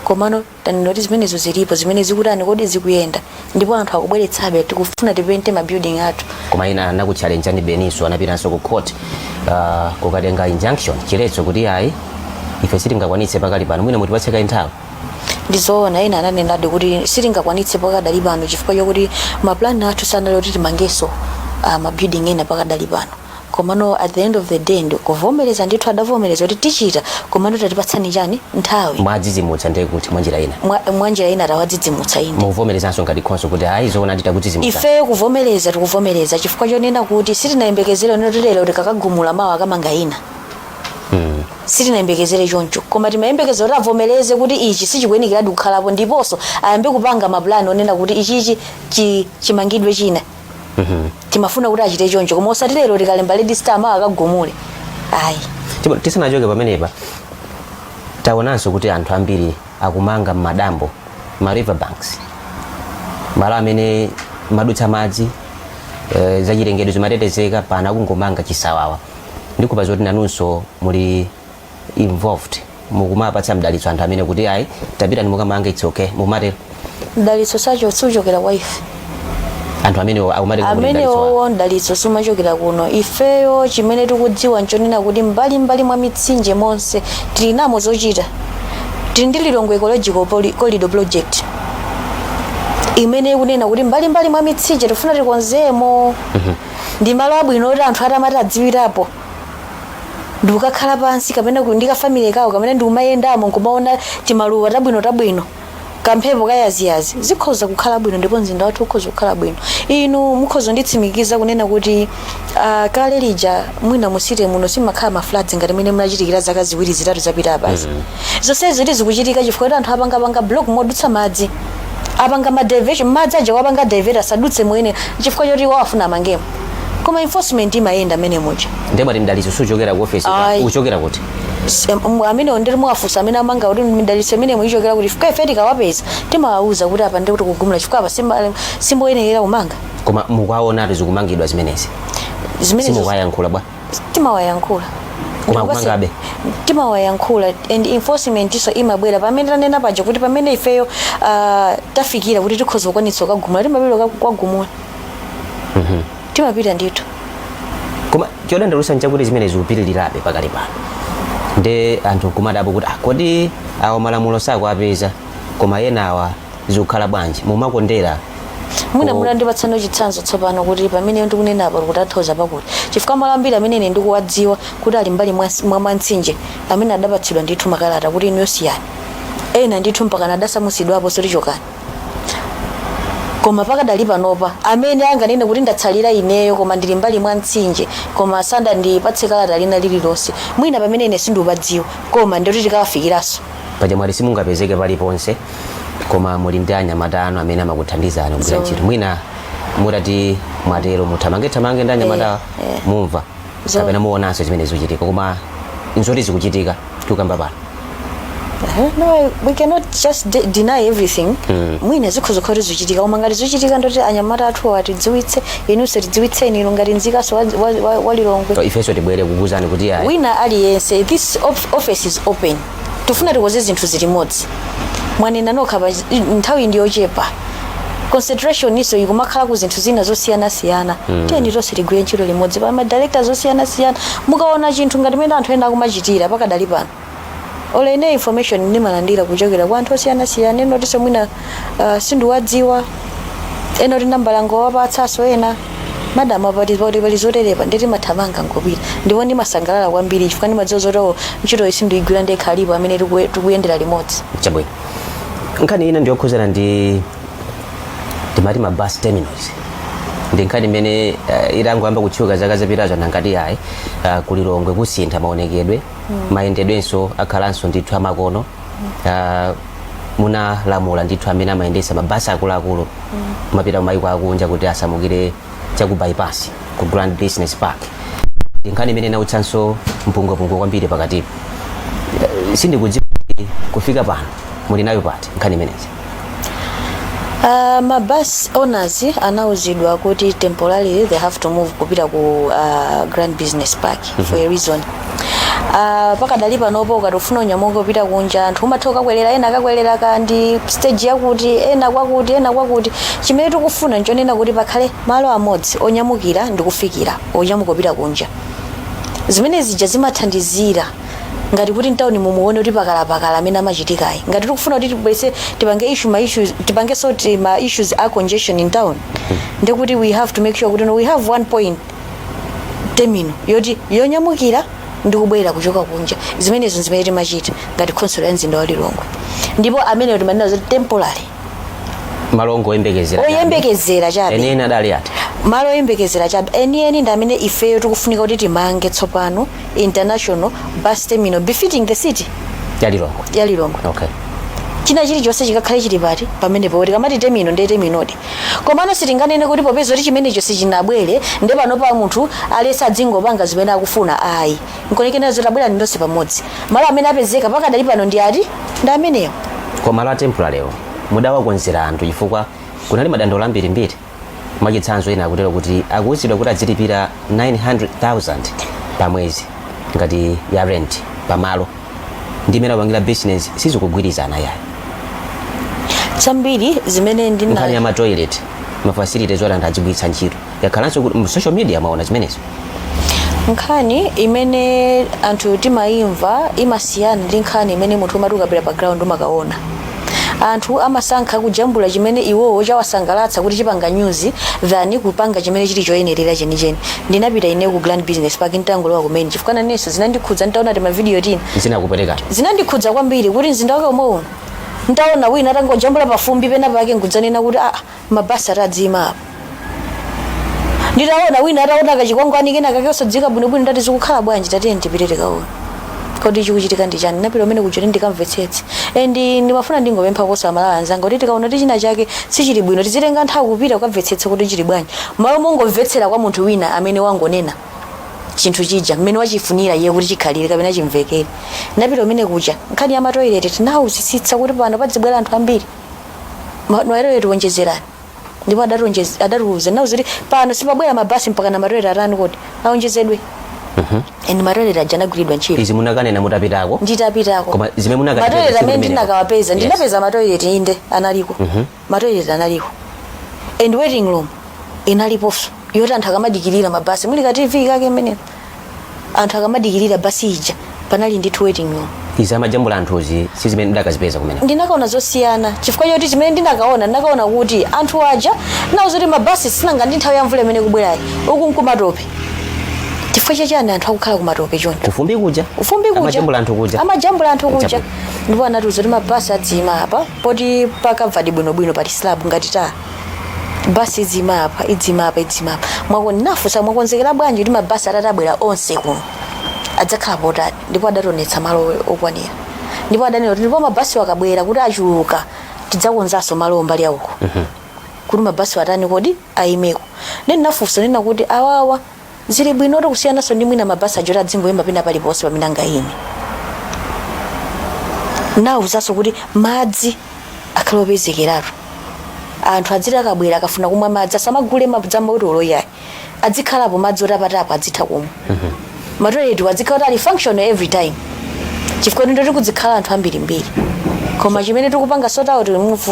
komano tanena kuti zimenezo zilipo zimene zikutani kodi zikuyenda, ndipo anthu akubweretsabe, tikufuna tipente ma building athu. Koma ina anakuchallenjani beniso, anapitanso ku court kukatenga injunction, chiletso, kuti ayi, ife sitingakwanitse pakali pano, mwina mutipatse kaye nthawi. Ndizoona, ena ananenadi kuti sitingakwanitse pakadali pano chifukwa chokuti mapulani athu sanali kuti timangenso ma building ena pakadali pano. Komano at the end of the day ndikuvomereza ndithu, adavomereza kuti tichita, komano tatipatsani chani, nthawi. Mwadzidzimutsa ndiye kuti mwanjira ina? Mwanjira ina tawadzidzimutsa ine. Mukuvomerezanso ngati council kuti ayi, zoona, nditakudzidzimutsa? Ife kuvomereza tikuvomereza, chifukwa chonena kuti sitinayembekezere neno tilero tikakagumula mawa akamanga ina. Sitinayembekezere choncho, koma timayembekeza kuti avomereze kuti ichi sichikuyenekeradi kukhalapo, ndiponso ayambe kupanga mapulani onena kuti ichichi chimangidwe china. Timafuna kuti achite choncho, koma osati lero tikalemba Red Star mawa akagumule ayi. Tisanachoke pamenepa, taonanso kuti anthu ambiri akumanga m'madambo, ma river banks. Malo amene madutsa madzi, zachilengedwe zimatetezeka, pano akungomanga chisawawa. Ndikupa zoti nanunso muli involved, mukumapatsa mdalitso anthu amene kuti ayi, tapita mukamanga, it's okay, mukumatero? Mdalitso sacho suchokera kwa ife. Anthu amene akumatenga kuti amene mdalitso wawo. Owo mdalitso sumachokera kuno. Ifeyo chimene tikudziwa nchonena kuti mbali mbali mwa mitsinje monse tili namo zochita. Tili ndi Lilongwe Ecological Corridor Project imene ikunena kuti mbali mbali mwa mitsinje tifuna tikonzemo. Ndi malo abwino oti anthu atamati adziwirapo ndikukakhala pansi kapena ndi kafamily kawo kapena ndikumayendamo nkumaona timaluwa tabwino tabwino, kamphepo kayaziyazi, zikhoza kukhala bwino ndipo mzinda wathu ukhoza kukhala bwino. Inu mukhoza nditsimikiza kunena kuti kale lija mwina mu city muno simakhala ma floods ngati mene munachitikira zaka 2 3 zapita apazi. Zonsezi zikuchitika chifukwa kuti anthu apangapanga block modutsa madzi, apanga ma diversion, madzi aja wapanga divert asadutse mwene chifukwa choti wawafuna amangemo, koma enforcement imayenda mene muja. Ndemati mdalitso suchokera ku ofesi? Ayi. Uchokera kuti? Amene ndiri muwafunsa amene amanga kuti midalitso imene muichokera kuti, chifukwa ife tikawapeza timawawuza kuti apa ndikuti kugumula, chifukwa apa simboyenera kumanga. Koma mukuwaonatu zikumangidwa zimenezi? Zimene Simukuwayankhula bwa? Timawayankhula. Koma akumangabe? Timawayankhula and enforcement iso imabwera pamene tanena paja kuti pamene ifeyo tafikira kuti tikhoza kukwanitsa kukagumula, timapita kukagumula, timapita ndithu. Koma chodandaulitsa nchakuti zimene zikupitirirabe pakali pano, nde anthu nkumadapo kuti, ah, kodi awa malamulo sakuapeza, koma ena awa zikukhala bwanji? Mumakondera? Mwina munandipatsano chitsanzo tsopano kuti pamene ndikunena apa kutanthauza pakuti, chifukwa malo ambiri amene ine ndikuwadziwa kuti ali mbali mwa mtsinje amene adapatsidwa ndithu makalata kuti inu siyani, ena ndithu mpaka adasamutsidwapo sotichokani. Koma pakadali panopa amene anganene kuti ndatsalira ineyo koma ndili mbali mwa mtsinje koma sandandipatse kalata lina lililonse, mwina pamene ine sindikupadziwa, koma ndikuti tikawafikiranso. Paja mwati simungapezeke paliponse, koma muli ndi anyamata anu amene amakuthandizani kugwira ntchito. Mwina mutati mwatero muthamange thamange ndi anyamata, mumva kapena muonanso zimene zikuchitika, koma nzoti zikuchitika tikukamba pano. No, we cannot just deny everything. Mwina zikhoza kukhala kuti zikuchitika, koma ngati zikuchitika ndoti anyamata athu atidziwitse, inunso tidziwitseni, inu ngati nzikaso wa Lilongwe. So ifenso tibwere kukuwuzani kuti ayi. Wina aliyense, this office is open. Tifuna tikoze zinthu zilimodzi. Mwanena nokha pa nthawi ndi yochepa, concentration iso ikumakhala ku zinthu zina zosiyanasiyana. Tiyeni tonse tigwire ntchito limodzi pa ma directors osiyanasiyana. Mukaona chinthu ngati mene anthu ena akumachitira pakadali pano, ole ine information ndimalandira kuchokera kwa anthu osiyanasiyana, ena otinso mwina sindiwadziwa, ena oti nambala ngowapatsaso, ena madam apati pali pali zoterepa, nditi mathamanga ngopita, ndipo ndimasangalala kwambiri chifukwa ndimadziwa zoti oh, ntchito iyi sindiyigwira ndekha, alipo amene tikuyendera limodzi. Chabwino, nkhani ina ndiyokhuzana ndi timati ma bus terminals. Ndi nkhani imene itangoyamba kutchuka zaka zapitazo, nangati ayi, kulilongwe kusintha maonekedwe, mayendedwenso akhalanso ndithu amakono. Munalamula ndithu amene amayendesa mabasi akuluakulu kumapita kumayiko akunja kuti asamukire chaku Bypass ku Grand Business Park. Ndi nkhani imene inautsanso mpungwepungwe kwambiri pakatipo. Sindikudziwa kuti kufika pano muli nayo pati nkhani imenezi? Ma bus owners anauzidwa kuti temporarily they have to move kupita ku Grand Business Park for a reason. Pakadali panopo ukati ufuna unyamuke kupita kunja, anthu umatha kukakwerera, ena akakwerera kandi stage yakuti, ena kwakuti, ena kwakuti. Chimene tikufuna nchonena kuti pakhale malo amodzi onyamukira ndi kufikira, onyamuka kupita kunja. Zimene zija zimathandizira ngati kuti mtawuni mumuone kuti pakalapakala amene amachitikayi. Ngati tikufuna kuti tibwese tipange issue ma issues, tipange sort ma issues a congestion in town, ndikuti we have to make sure kuti no, we have one point terminal yoti yonyamukira ndi kubwera kuchoka kunja. Zimenezo zimene timachita ngati council ya mzinda wa Lilongwe, ndipo amene timanena zoti temporary. Malo ongoyembekezera chabe. Oyembekezera chabe. Enieni adali ati? Malo oyembekezera chabe, enieni ndi amene ifeyo tikufunika kuti timange tsopano, international bus terminal befitting the city ya Lilongwe. Ya Lilongwe. China chilichonse chikakhale chili pati pamenepo, kuti kamati terminal ndiye terminal. Komano sitinganene kuti popeza kuti chimenecho sichinabwere, nde pano pa munthu alese adzingopanga zimene akufuna, ayi. Nkonekena zoti abwera ndonse pamodzi. Malo amene apezeka pakadali pano ndi ati? Ndi amenewo. Koma malo a temporary mudawakonzera anthu chifukwa Kunali madandaulo ambirimbiri. Mwachitsanzo, ena akutero kuti akuwuzidwa kuti adzilipira 900,000 pa mwezi ngati ya rent pamalo, ndi imene akupangira business sizikugwirizana yayi. Zambiri zimene ndina Nkhani ya matoilet, mafacilities oti anthu adzigwiritsa ntchito, yakhalanso kuti mu social media mwaona zimenezo. Nkhani imene anthu timayimva imasiyana ndi nkhani imene munthu umati ukapita pa ground umakaona. Anthu amasankha kujambula chimene iwowo chawasangalatsa kuti chipanga news than kupanga chimene chili choyenerera chenicheni. Ndinapita ine ku Grand Business Park ntangolowa kumene, chifukwa nanenso zinandikhudza ntaona ti mavidiyo tina. Zinakupereka. Zinandikhudza kwambiri kuti mzinda wake omwe uno, ntaona wina atangojambula pafumbi pena pake nkudzanena kuti, "Ah, mabasi atadzima apa." Nditaona wina ataona kachikwangwani kena kake osadziwika bwinobwino, ndati, "Zikukhala bwanji? Tatiye ndipite tikaona kodi chikuchitika ndi chani." Napita umene kuja kuti ndikamvetsetse, and ndimafuna ndingopempha kosa Amalawi anzanga kuti tikaona kuti china chake sichili bwino, tizitenga nthawi kupita kukamvetsetsa kuti chili bwanji, malo mongomvetsera kwa munthu wina amene wangonena chinthu chija mmene wachifunira iye kuti chikhalire kapena chimvekere. Napita umene kuja, nkhani ya matoilet tinawuzitsitsa kuti pano padzibwera anthu ambiri, matoilet wonjezerani, ndipo adatiuza nauza kuti pano sipabwera mabasi mpaka na matoilet atani kodi aonjezedwe, and matoilet aja anagwiridwa ntchito. Izi munakanena mutapitako? Nditapitako. Koma zimene munakachita matoilet tsiku amene limenelo. ndinakawapeza, ndinapeza matoilet, inde, analiko. Matoilet analiko and waiting room inaliponso yoti anthu akamadikirira mabasi, muli ka TV kake mmenemo, anthu akamadikirira basi ija panali ndithu waiting room. Izi amajambula anthuzi si zimene ndakazipeza kumene? Ndinakaona zosiyana, chifukwa choti chimene ndinakaona, ndinakaona kuti anthu aja nauza kuti mabasi sinanga ndi nthawi ya mvula imene kubwerayi, uku nkumatope. Chifukwa chachani anthu akukhala kumatope choncho? Kufumbi kuja. Ufumbi kuja. Amajambula anthu kuja. Amajambula anthu kuja. Ndipo anatiuza kuti mabasi adzima apa poti pakavadi bwinobwino, pali slab ngati taa, basi idzima apa, idzima apa, idzima apa. Nafunsa, "Mwakonzekera bwanji kuti mabasi atati abwera onse kuno adzakhala potani?" Ndipo adationetsa malo okwanira, ndipo adanena kuti ndipo mabasi akabwera kuti achuluka, tidzakonzanso malo mbali yauko kuti mabasi atani kodi ayimeko. Ndinafunsa nena kuti awawa zili bwinoto kusiyananso ndi mwina mabasi aja oti adzingoyima pena paliponse pamene angayime. Nawuzanso kuti madzi akhale opezekeratu, anthu adziti akabwera akafuna kumwa madzi asamagule madzi amabotolo iyayi, adzikhalapo madzi otapatapa adzitha kumwa. Matoilet adzikhala kuti ali functional every time, chifukwa ndoti kudzikhala anthu ambirimbiri. Koma chimene tikupanga sort out,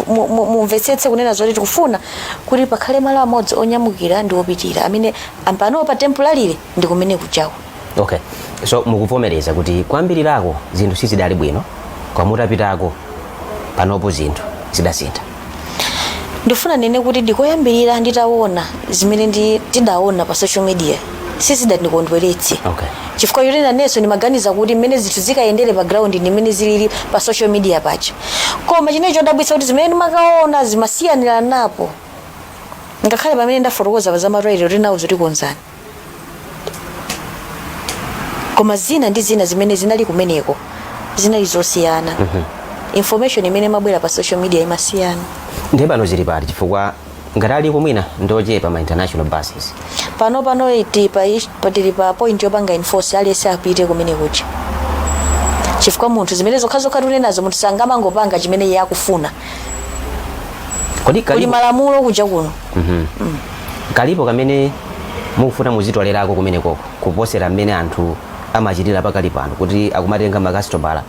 mumvetsetse kunena zoti tikufuna kuti pakhale malo amodzi onyamukira ndi opitira amene panopa temporarily ndi kumene kujaku. Okay, so mukuvomereza kuti kwambirirako zinthu sizidali bwino, kwa mutapitako panopo zinthu zidasintha? Ndifuna nene kuti ndikoyambirira nditaona zimene tidaona pa social media sizidandikondweretse, chifukwa choti nanenso ndimaganiza kuti mmene zinthu zikayendere pa ground ndi mmene zilili pa social media paja. Koma chimene chodabwitsa kuti zimene ndimakaona zimasiyanira napo, ngakhale pamene ndafotokoza pa zamatoilet kuti nawo zotikonzani, koma zina ndi zina zimene zinali kumeneko zinali zosiyana. Information imene imabwera pa social media imasiyana. Ndiye pano zili pati? Chifukwa ngati aliko mwina ndochepa ma international buses. Pano tili pa point yopanga enforce, aliyense apite kumene kuja, chifukwa munthu zimene zokhazokha tunenazo, munthu sangamangopanga chimene iye akufuna. Kodi Kuli kalipo, malamulo kuja kuno. Kalipo kamene mukufuna muzitolerako kumenekoko kuposera mmene anthu amachitira pakali pano, kuti akumatenga makasitomala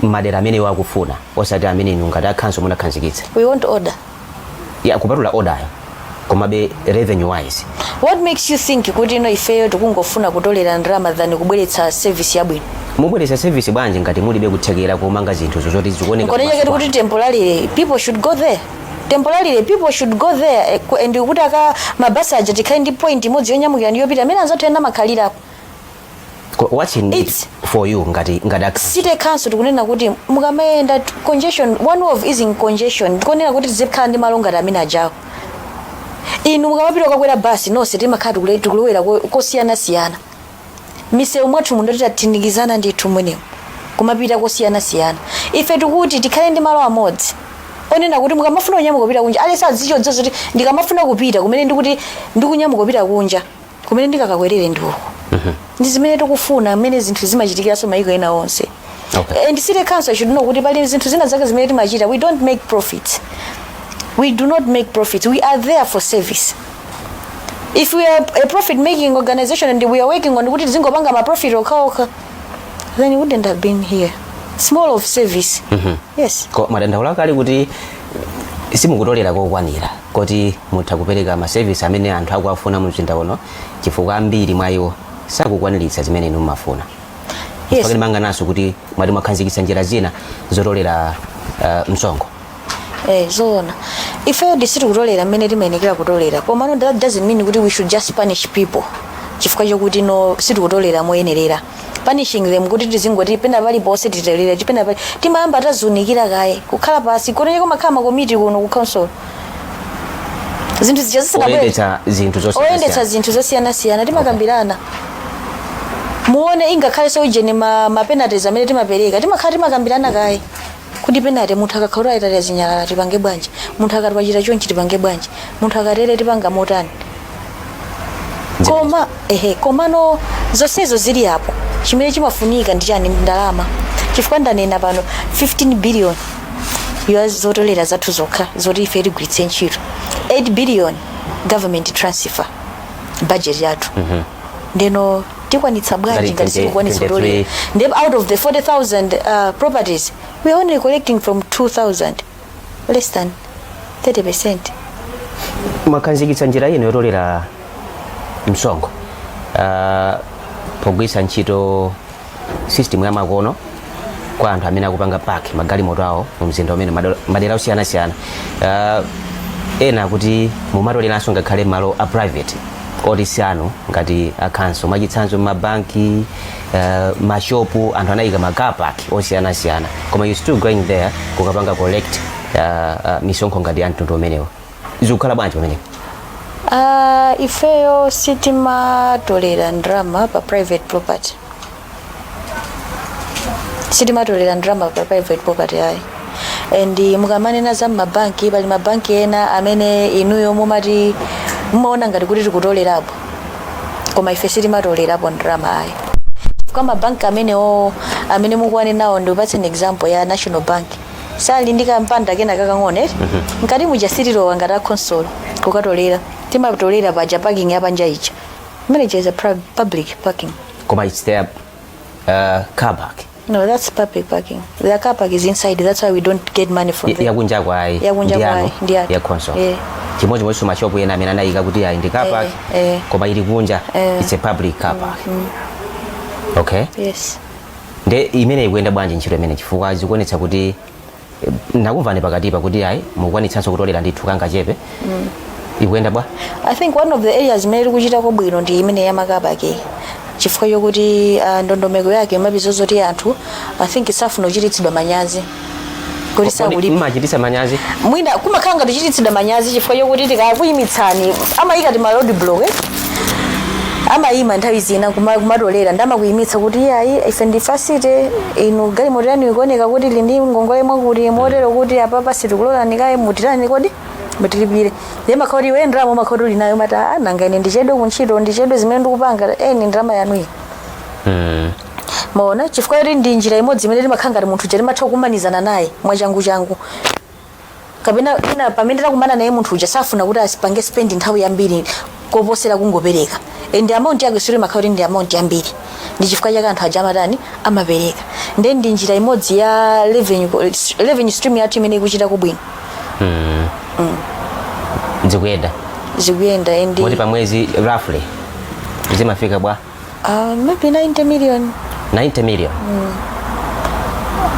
madera amene iwo akufuna, osati amene inu ngati akhanso munakhazikitsa? We want order. Ya, kupatula order, komabe revenue wise. What makes you think kuti ino ifeyo tikungofuna kutolera ndalama than kubweretsa service yabwino? Mubweretsa service bwanji ngati mulibe kuthekera komanga zinthu zoti zikuoneka Nkoneka kumaso kuti kwanu? temporarily people should go there, temporarily people should go there, and kuti aka mabasi aja tikhale ndi point imodzi yonyamukira ndi yopita amene anzathu ena amakhalirapo. What's in it for you ngati akhanso? City council tikunena kuti mukamayenda congestion, one of easing congestion, tikunena kuti tizikhala ndi malo ngati amene ajawo. Inu mukamapita kukakwera basi nonse timakhala tikulowera kosiyanasiyana. Misewu mwathu muno titathinikizana ndithu mwenemo kumapita kosiyanasiyana. Ife tikuti tikhale ndi malo amodzi onena kuti mukamafuna kunyamuka kupita kunja, aliyense azichodza zoti ndikamafuna kupita kumene ndikuti ndikunyamuka kupita kunja, kumene ndikakakwerere ndi uku. Ndi zimene tikufuna, mmene zinthu zimachitikiranso mayiko ena onse. And city council should know kuti pali zinthu zina zake zimene timachita, we don't make profits. We do not make profits. We are there for service. If we are a profit making organization and we are working on kuti tizingopanga ma profit okhaokha, then we wouldn't have been here. It's more of service. Yes. Ko madandaulo akali kuti simukutolera kokwanira koti mutha kupereka ma service amene anthu akuafuna mu mzinda uno, chifukwa ambiri mwa iwo sakukwaniritsa zimene inu mumafuna. Yes. Mangananso kuti mwati mwakhazikitsa njira zina zotolera msonkho. Eh, zoona, ifeyo sitikutolera mmene timayenekera kutolera, koma no, that doesn't mean kuti we should just punish people chifukwa chokuti no, sitikutolera moyenerera. Punishing them kuti tizingoti pena paliponse titolere, pena pali timayamba tazunikira kaye, kukhala pasi kuoneka kumakhala makomiti kuno ku council, zinthu zija zisadabwere. Oyendetsa zinthu Oyendetsa zosiyanasiyana. Zinthu zosiyanasiyana timakambirana. Muone ingakhalenso ujeni ma penalties amene timapereka, timakhala timakambirana kaye kuti penalty munthu akakhala ayitali azinyalala tipange bwanji, munthu akati wachita chonchi tipange bwanji, munthu akatere tipanga motani. Koma ehe, komano zonsezo zili apo, chimene chimafunika ndi chani? Ndalama. Chifukwa ndanena pano, 15 billion yo zotolera zathu zokha zoti ife tigwiritse ntchito, 8 billion government transfer budget yathu. Ndeno tikwanitsa bwanji Ngati ngati 20 sitikukwanitsa kutolera? 23. Ndipo out of the 40,000 properties, we are only collecting from 2000, less than 30%. Mwakhazikitsa njira ino yotolera msonkho pogwiritsa ntchito system ya makono kwa anthu amene akupanga park magalimoto awo mu mzinda umene madera osiyanasiyana. Ena akuti mumatoleranso ngakhale malo a private oti si anu ngati a council, mwachitsanzo mabanki, mashopu, anthu anayika ma car park osiyanasiyana, koma you still going there kukapanga collect misonkho ngati ya mtundu umenewo. Zikukhala bwanji pamenepo? Ifeyo sitimatolera ndrama pa private property, sitimatolera ndrama pa private property ayi. And mukamanena za mabanki, pali mabanki ena amene inuyo mumati mumaona ngati kuti tikutolerapo, koma ife sitimatolerapo ndrama ayi. Kwa mabanki amenewo amene mukuwanenawo, ndikupatseni example ya National Bank, sali ndi kampanda kena kakang'ono eti mkati muja, sitilowa ngati akhonsolo kukatolera. Timatolera paja parking yapanja ija, manager is a public parking. Koma it's their car park. No, that's public parking. The car park is inside. That's why we don't get money from them. Yakunja kwayi? Yakunja ndi yanu, kwayi, ndi yathu. Ya council. Eh. Chimodzimodzinso mashopu ena amene anayika kuti ayi ndi car park, koma ili kunja, it's a public car park. Okay. Yes. Nde imene ikuyenda bwanji ntchito imene? Chifukwa zikuonetsa kuti nakumvani pakatipa kuti ayi, mukukwanitsanso kutolera ndithu kangachepe. Ikuyenda bwa? I think one of the areas imene tikuchitako bwino ndi imene ya ma car park, chifukwa chokuti ndondomeko yake imapeza zoti anthu, I think, safuna kuchititsidwa manyazi kuti sakulipa. Mmachititsa manyazi? Mwina kumakhala ngati kuchititsidwa manyazi chifukwa chokuti tikakuyimitsani, amayika ti ma road block, eh? Amayima nthawi zina kumatolera, ndamakuyimitsa kuti iyayi, ife ndi a city, inu galimoto yanu ikuoneka kuti ili ndi ngongole mwakuti motero, kuti apapa sitikulolani kaye, mutirani kodi mutilipire. Ndiye makhala kuti iwe ndalama umakhala kuti uli nayo, mati, "Ah, nanga ine ndichedwe kuntchito, ndichedwe zimene ndikupanga, eni ndalama yanuyi." Maona, chifukwa kuti ndi njira imodzi imene timakhala ngati munthu uja timatha kumanizana naye mwachangu changu, kapena ina pamene takumana naye munthu uja safuna kuti asipange spend nthawi yambiri koposera kungopereka, and amount yake suri makhala kuti ndi amount yambiri. Ndi chifukwa chake anthu aja amatani? Amapereka. Then ndi njira imodzi ya revenue stream yathu imene ikuchita kubwino. Zikuyenda? Zikuyenda and Moti pa mwezi roughly zimafika bwa? Maybe 90 million. 90 million?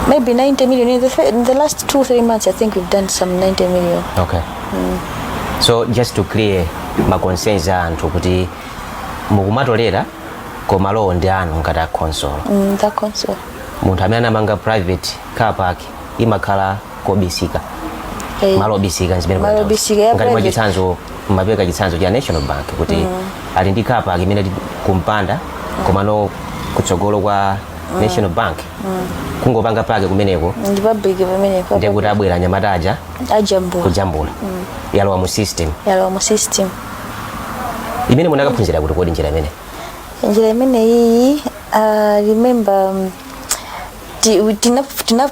Maybe 90 million in the last 2-3 months. I think we've done some 90 million. Okay, so just to clear ma concerns a anthu kuti mukumatolera koma lowo ndi anu ngati a council. The council. Munthu amene anamanga private car park imakhala kobisika, malo obisika zimene Malo obisika, ya ngati private. Mwachitsanzo, mmapereka chitsanzo cha National Bank kuti ali ndi car park imene ili kumpanda, komano kutsogolo kwa National Bank kungopanga park kumeneko Ndi public pamene. Ndiye kuti abwera anyamata aja Ajambula. Kujambula, yalowa mu system. Yalowa mu system. Imene munakaphunzira kuti kodi njira imene? Njira imene iyi, remember,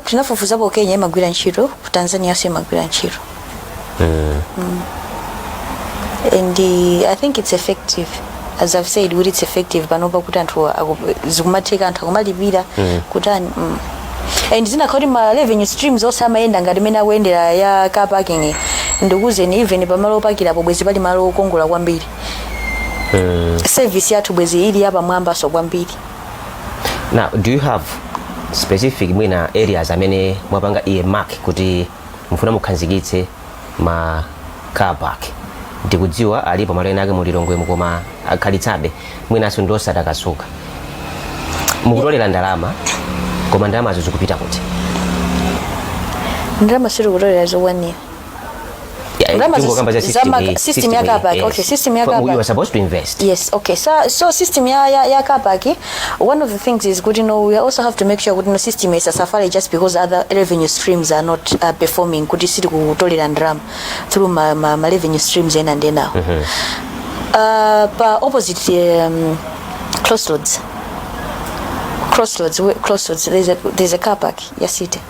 tinafufuzapo Kenya imagwira ntchito, ku Tanzania so imagwira ntchito. And I think it's effective, as I've said kuti it's effective panopa, kuti anthu zikumatheka, anthu akumalipira kutani. And zinakhala kuti ma revenue streams onse amayenda ngati mene akuyendera ya car parking, ndikuzeni, even pamalo opakirapo bwezi pali malo okongola kwambiri. Service yathu bwezi ili yapamwambaso kwambiri. Now, do you have specific mwina areas amene mwapanga earmark kuti mufuna mukhazikitse ma car park? Ndikudziwa alipo malo ena ake mu Lilongwe, koma akhalitsabe mwinanso ndi osatakasuka. Mukutolera ndalama, koma ndalamazo zikupita kuti? Ndalama sitikutolera zokwanira. Yeah, Ndalama tingokamba za system iyi, system ya car park. Yes. Okay, system ya But car you park. are supposed to invest. Yes, okay. So system ya car park, one of the things is good, we also have to make sure kuti no system is safari just because other revenue streams are not performing, kuti siti kutolera ndalama through ma revenue streams ena ndi enawo. Pa opposite Crossroads, there's a car park ya city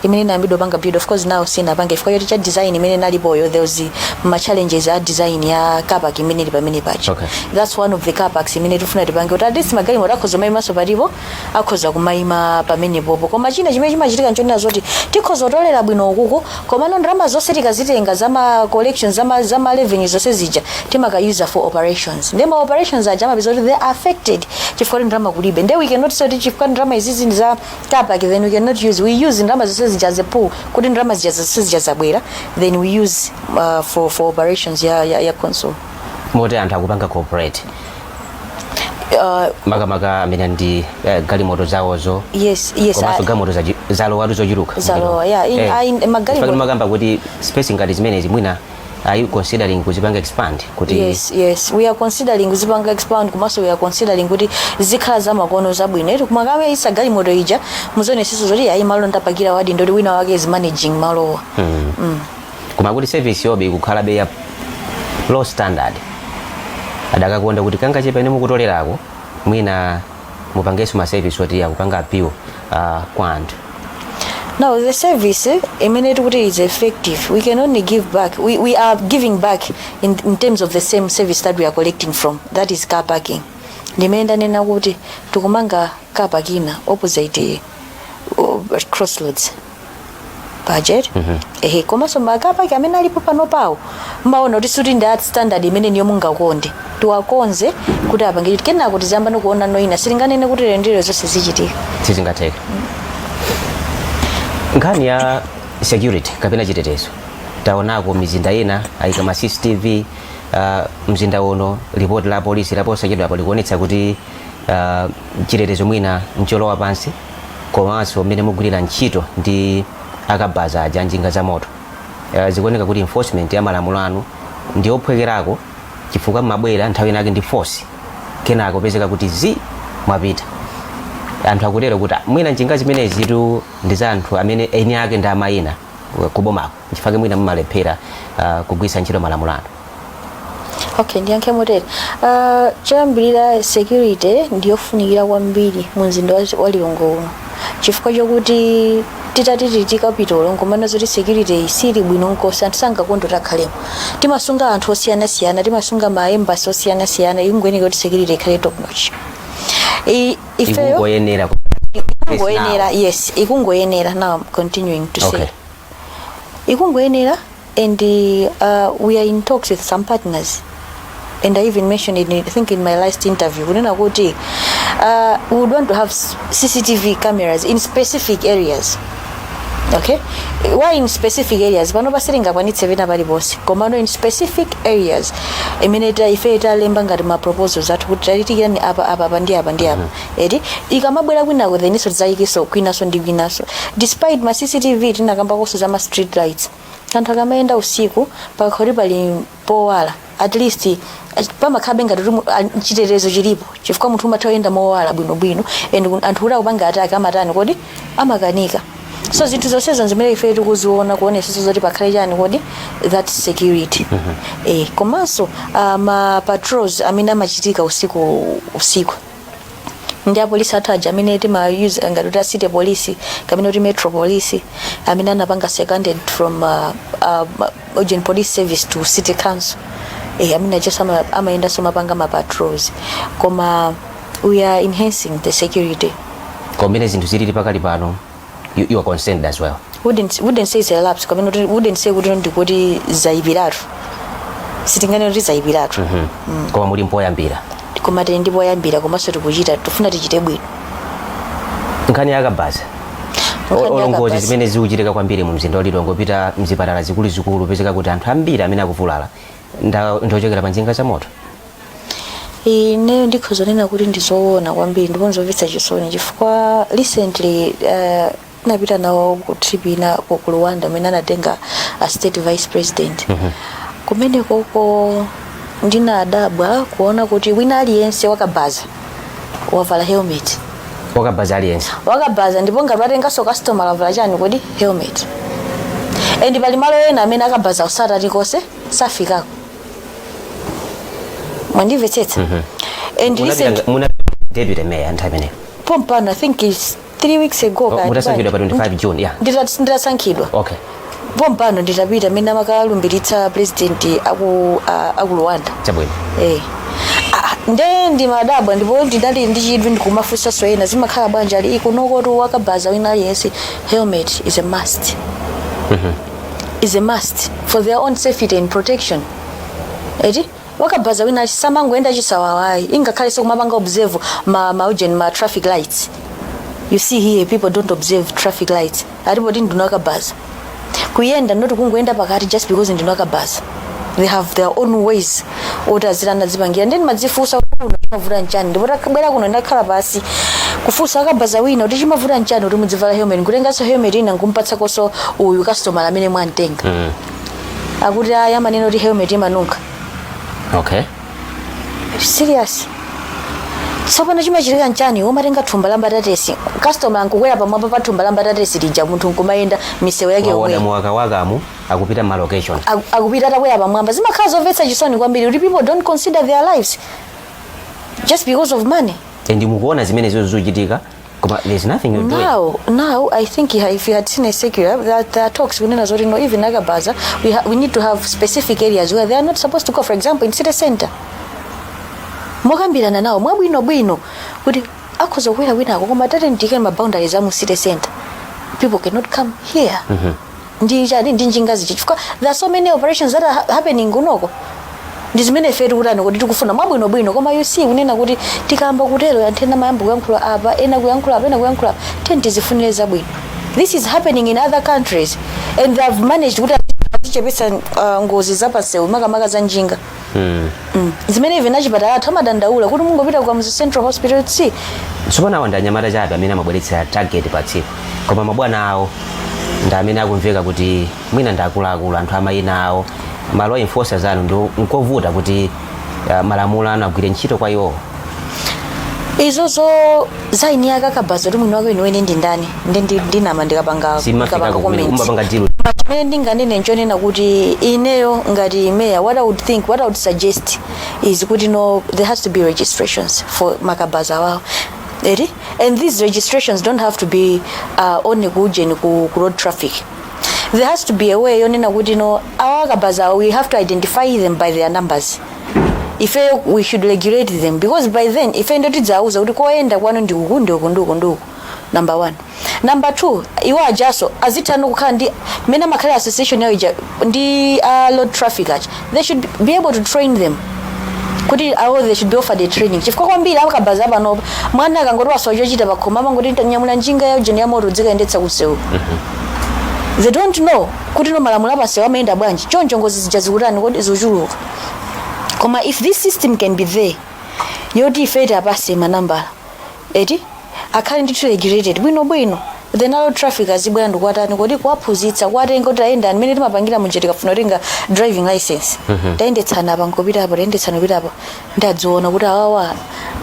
imene inayambidwa panga build. Of course now sinapange chifukwa choti cha design imene inalipoyo, there was ma challenges a design ya car park imene ili pamene pacha. That's one of the car parks imene tifuna tipange kuti at least magalimoto akhoza kumayimanso palipo, akhoza kumayima pamenepopo. Koma china chimene chimachitika nchonena zoti tikhoza kutolera bwino ukuku, komano ndalama zonse tikazitenga zama collections, zama revenue zonse zija timakayuza for operations. Ndi ma operations aja amapeza kuti they are affected chifukwa kuti ndalama kulibe. Nde we cannot say kuti chifukwa ndalama izizi ndi za car park, then we cannot use. We use ndalama zonse zija as a pool, kuti ndalama zija zonse zija zabwera, then we use for operations ya council. Moti anthu akupanga cooperate, makamaka amene ndi galimoto zawozo? Yes. Komanso galimoto zalowatu zochuluka. Zalowa, yeah. Magalimoto makamba kuti space ngati zimenezi, mwina are you considering kuzipanga expand kuti? Yes, we are considering kuzipanga expand, komanso we are considering kuti zikhala zamakono zabwino eti kumakame isa galimoto ija muzionesiso zoti ayi, malo ndapakira wadi, ndoti wina wake is managing malowa. Koma kuti service yobe ikukhalabe ya low standard, adakakonda kuti kangachepa ine mukutolerako mwina mupangenso ma service oti akupanga appeal kwa anthu. Now the service imene tikuti is effective, we can only give back, we are giving back in terms of the same service that we are collecting from, that is car parking. Ndimene ndanena kuti tikumanga car park ina opposite Crossroads budget. Ehe, komanso ma car park amene alipo pano pawo mmaona kuti suti ndi art standard imene niyo mungakonde, tiwakonze kuti apange kenako tiziyamba nikuona noina. Silinganene kuti lero ndilo zonse zichitika. Sizingatheka. Nkhani ya security kapena chitetezo, taonako mizinda ina ayika ma CCTV. Mzinda uno ripoti la polisi laposachedwapo likuonetsa kuti chitetezo mwina ncholowa pansi, komanso mmene mugwirira ntchito ndi akabaza aja, njinga za moto, zikuoneka kuti enforcement ya malamulo anu ndi ophwekerako, chifukwa mmabwera nthawi inake ndi force, kenako pezeka kuti zi mwapita. Anthu akutero kuti, "Ah, mwina njinga zimenezitu ndi za anthu amene eni ake ndi amayina kubomako, chifukwa mwina mumalephera kugwiritsa ntchito malamulo anu." Okay, ndiyankhe motere. Choyambirira, security ndiyofunikira kwambiri mu mzinda wa Lilongwe uno, chifukwa chokuti titati titi capital nkomana zoti security sili bwino nkosi, anthu sangakonde kuti akhalemo. Timasunga anthu osiyanasiyana, timasunga ma embassy osiyanasiyana, ingoyenera kuti security ikhale top notch. Ifeyo Ikungoyenera. Ikungoyenera, yes, ikungoyenera. Now I'm continuing to say ikungoyenera, and we are in talks with some partners, and I even mentioned it, I think, in my last interview, kunena kuti we would want to have CCTV cameras in specific areas. Okay, why in specific areas? Pano pasitingakwanitse pena paliponse, komano in specific areas imene ife talemba ngati ma proposals athu kuti talitikirani apa, apa, apa ndi apa ndi apa eti. Ikamabwera kwinako, then iso tidzayikiso kwinaso ndi kwinaso. Despite ma CCTV, tinakambakonso za ma street lights. Anthu akamayenda usiku, pakakhala pali powala, at least pamakhabe ngati kuti chitetezo chilipo, chifukwa munthu umatha kuyenda mowala bwinobwino, and anthu kuti akupanga attack amatani kodi? Amakanika. So zinthu zonsezo zimene ife tikuziona kuonesetsa zoti pakhale chani kodi? That security. Komanso ma patrols amene amachitika usiku usiku. Ndi apolisi athu aja amene tima use ngati kuti a city police kamene kuti metro police, amene anapanga seconded from urgent police service to city council, amene ajaso amayendanso mapanga ma patrols, koma we are enhancing the security. Komene zinthu zilili pakali pano, you are concerned as well? Wouldn't say it's a lapse, kamene kuti wouldn't say kuti ndikuti zayipiratu. Sitinganene kuti zayipiratu. Koma muli mpoyambira. Koma tili ndipo poyambira, komanso tikuchita, tifuna tichite bwino. Nkhani yakabaza. Nkhani Olongozi yakabaza. zimene zikuchitika kwambiri mu mzinda wa Lilongwe, kupita mzipatala zikuluzikulu, pezeka kuti anthu ambiri amene akuvulala ndochokera pa njinga za moto. Ineyo ndikhoza nena kuti ndizoona kwambiri ndipo ndizomvetsa chisoni, chifukwa recently tinapita nawo ku trip ina ku Rwanda amene anatenga a state vice president. Kumene koko ndinadabwa kuona kuti wina aliyense wakabaza wavala helmet. Wakabaza aliyense? Wakabaza, ndipo ngati watenganso customer wavala chani kodi? Helmet. And pali malo ena amene akabaza usatati konse safikako. Mwandimvetsetsa? And recent Muna deputy mayor nthawi imeneyo? Pompano, I think it's 3 weeks ago. Oh, Kaya mutasankhidwa pa bwanji. 25 June, yeah. Nditasankhidwa pompano, nditapita amene amakalumbiritsa president aku Rwanda. Chabwino. Ah, nde ndimadabwa ndipo ndinali ndi chidwi ndikumafunsanso ena, zimakhala bwanji? Ali kunokotu wakabaza wina aliyense helmet is a must, is a must for their own safety and protection, eti? Wakabaza wina samangoenda chisawawayi, ingakhalenso kumapanga observe ma ujeni, ma traffic lights. You see here, people don't observe traffic lights. Alipo ti ndino akabaza kuyenda, not kungoenda pakati just because ndino akabaza. They have their own ways oti azilana zipangira. Ndeni madzifunsa kuti kuno chimavuta nchani? Ndipo takabwera kuno, ndakhala pasi kufunsa akabaza wina kuti chimavuta nchani kuti mudzivala helmet, nkutenganso helmet ina nkumpatsakonso uyu customer amene mwamtenga. Akuti aya amanena kuti helmet imanunkha. Serious? Tsopano chimachitika nchani? Umatenga thumba la mbatatesi, customer nkukwera pamwamba pa thumba la mbatatesi lija, munthu nkumayenda misewu yake waona yomwe muwakawakamu akupita ma location. Akupita atakwera pamwamba. Zimakhala zomvetsa chisoni kwambiri kuti people don't consider their lives just because of money. And mukuona zimene zizo zikuchitika, koma there's nothing you're doing. Now I think if you had seen a circular, there are talks kunena zoti no, even akabaza, we need to have specific areas where they are not supposed to go. For example, in city center, mokambirana nawo mwabwinobwino kuti akhoza kukwera kwinako, koma tate ndike ma boundaries amu city center, people cannot come here ndi chani, ndi njinga zichi, chifukwa there are so many operations that are happening kunoko. Ndi zimene ife tikutani kuti tikufuna mwabwinobwino. Koma you see, kunena kuti tikamba kutero, anthu ena mayamba kuyankhula apa, ena kuyankhula apa, ena kuyankhula apa. Tiyeni tizifunire zabwino. This is happening in other countries and they have managed kuti azichepetsa ngozi zapansewu, makamaka za njinga. Zimene even achipatala athu amadandaula kuti mungopita ku Kamuzu Central Hospital, see. Tsopano awa ndi anyamata chabe amene amabweretsa target pa tsiku, koma mabwana awo ndi amene akumveka kuti mwina ndi akuluakulu, anthu amayina awo, ma law enforcers anu, ndi nkovuta kuti malamulo anu agwire ntchito kwa iwowo. Izozo zaini akakabaza kuti mwini wake weniweni ndi ndani, ndinama ndikapanga Simafika ndikapanga kumene comment. umapanga deal. Chimene ndinganene nchonena kuti ineyo ngati mayor, what I would think, what I would suggest is kuti no, there has to be registrations for makabaza wawo, eti? And these registrations don't have to be only kujeni ku road traffic. There has to be a way yonena kuti no, our akabaza, we have to identify them by their numbers. Ife we should regulate them, because by then ife ndo tidzauza kuti koyenda kwanu ndi uku, ndi uku, ndi uku, ndi uku, number one. Number two, iwo ajaso azithano kukhala ndi mmene amakhala association yawo ija ndi road traffic aja. They should be able to train them kuti awo, they should be offered a training, chifukwa kwambiri akabaza panopa, mwana akangoti wasowa chochita pakhoma, amangoti nyamula njinga ya ujeni ya moto, dzikayendetsa kusewu. They don't know kuti no, malamulo apansewu amayenda bwanji. Choncho ngozi zija zikutani kodi? Zikuchuluka. Koma if this system can be there, yoti ife apase manambala, eti, akhale ndithu regulated bwinobwino, then road traffic azibwera ndikuwatani kodi? Kuwaphunzitsa, kuwatenga kuti ayenda mmene timapangira munje tikafuna kutenga driving license. Tayendetsana apa nkupita apo, tayendetsana kupita apo, ndadziona kuti awawa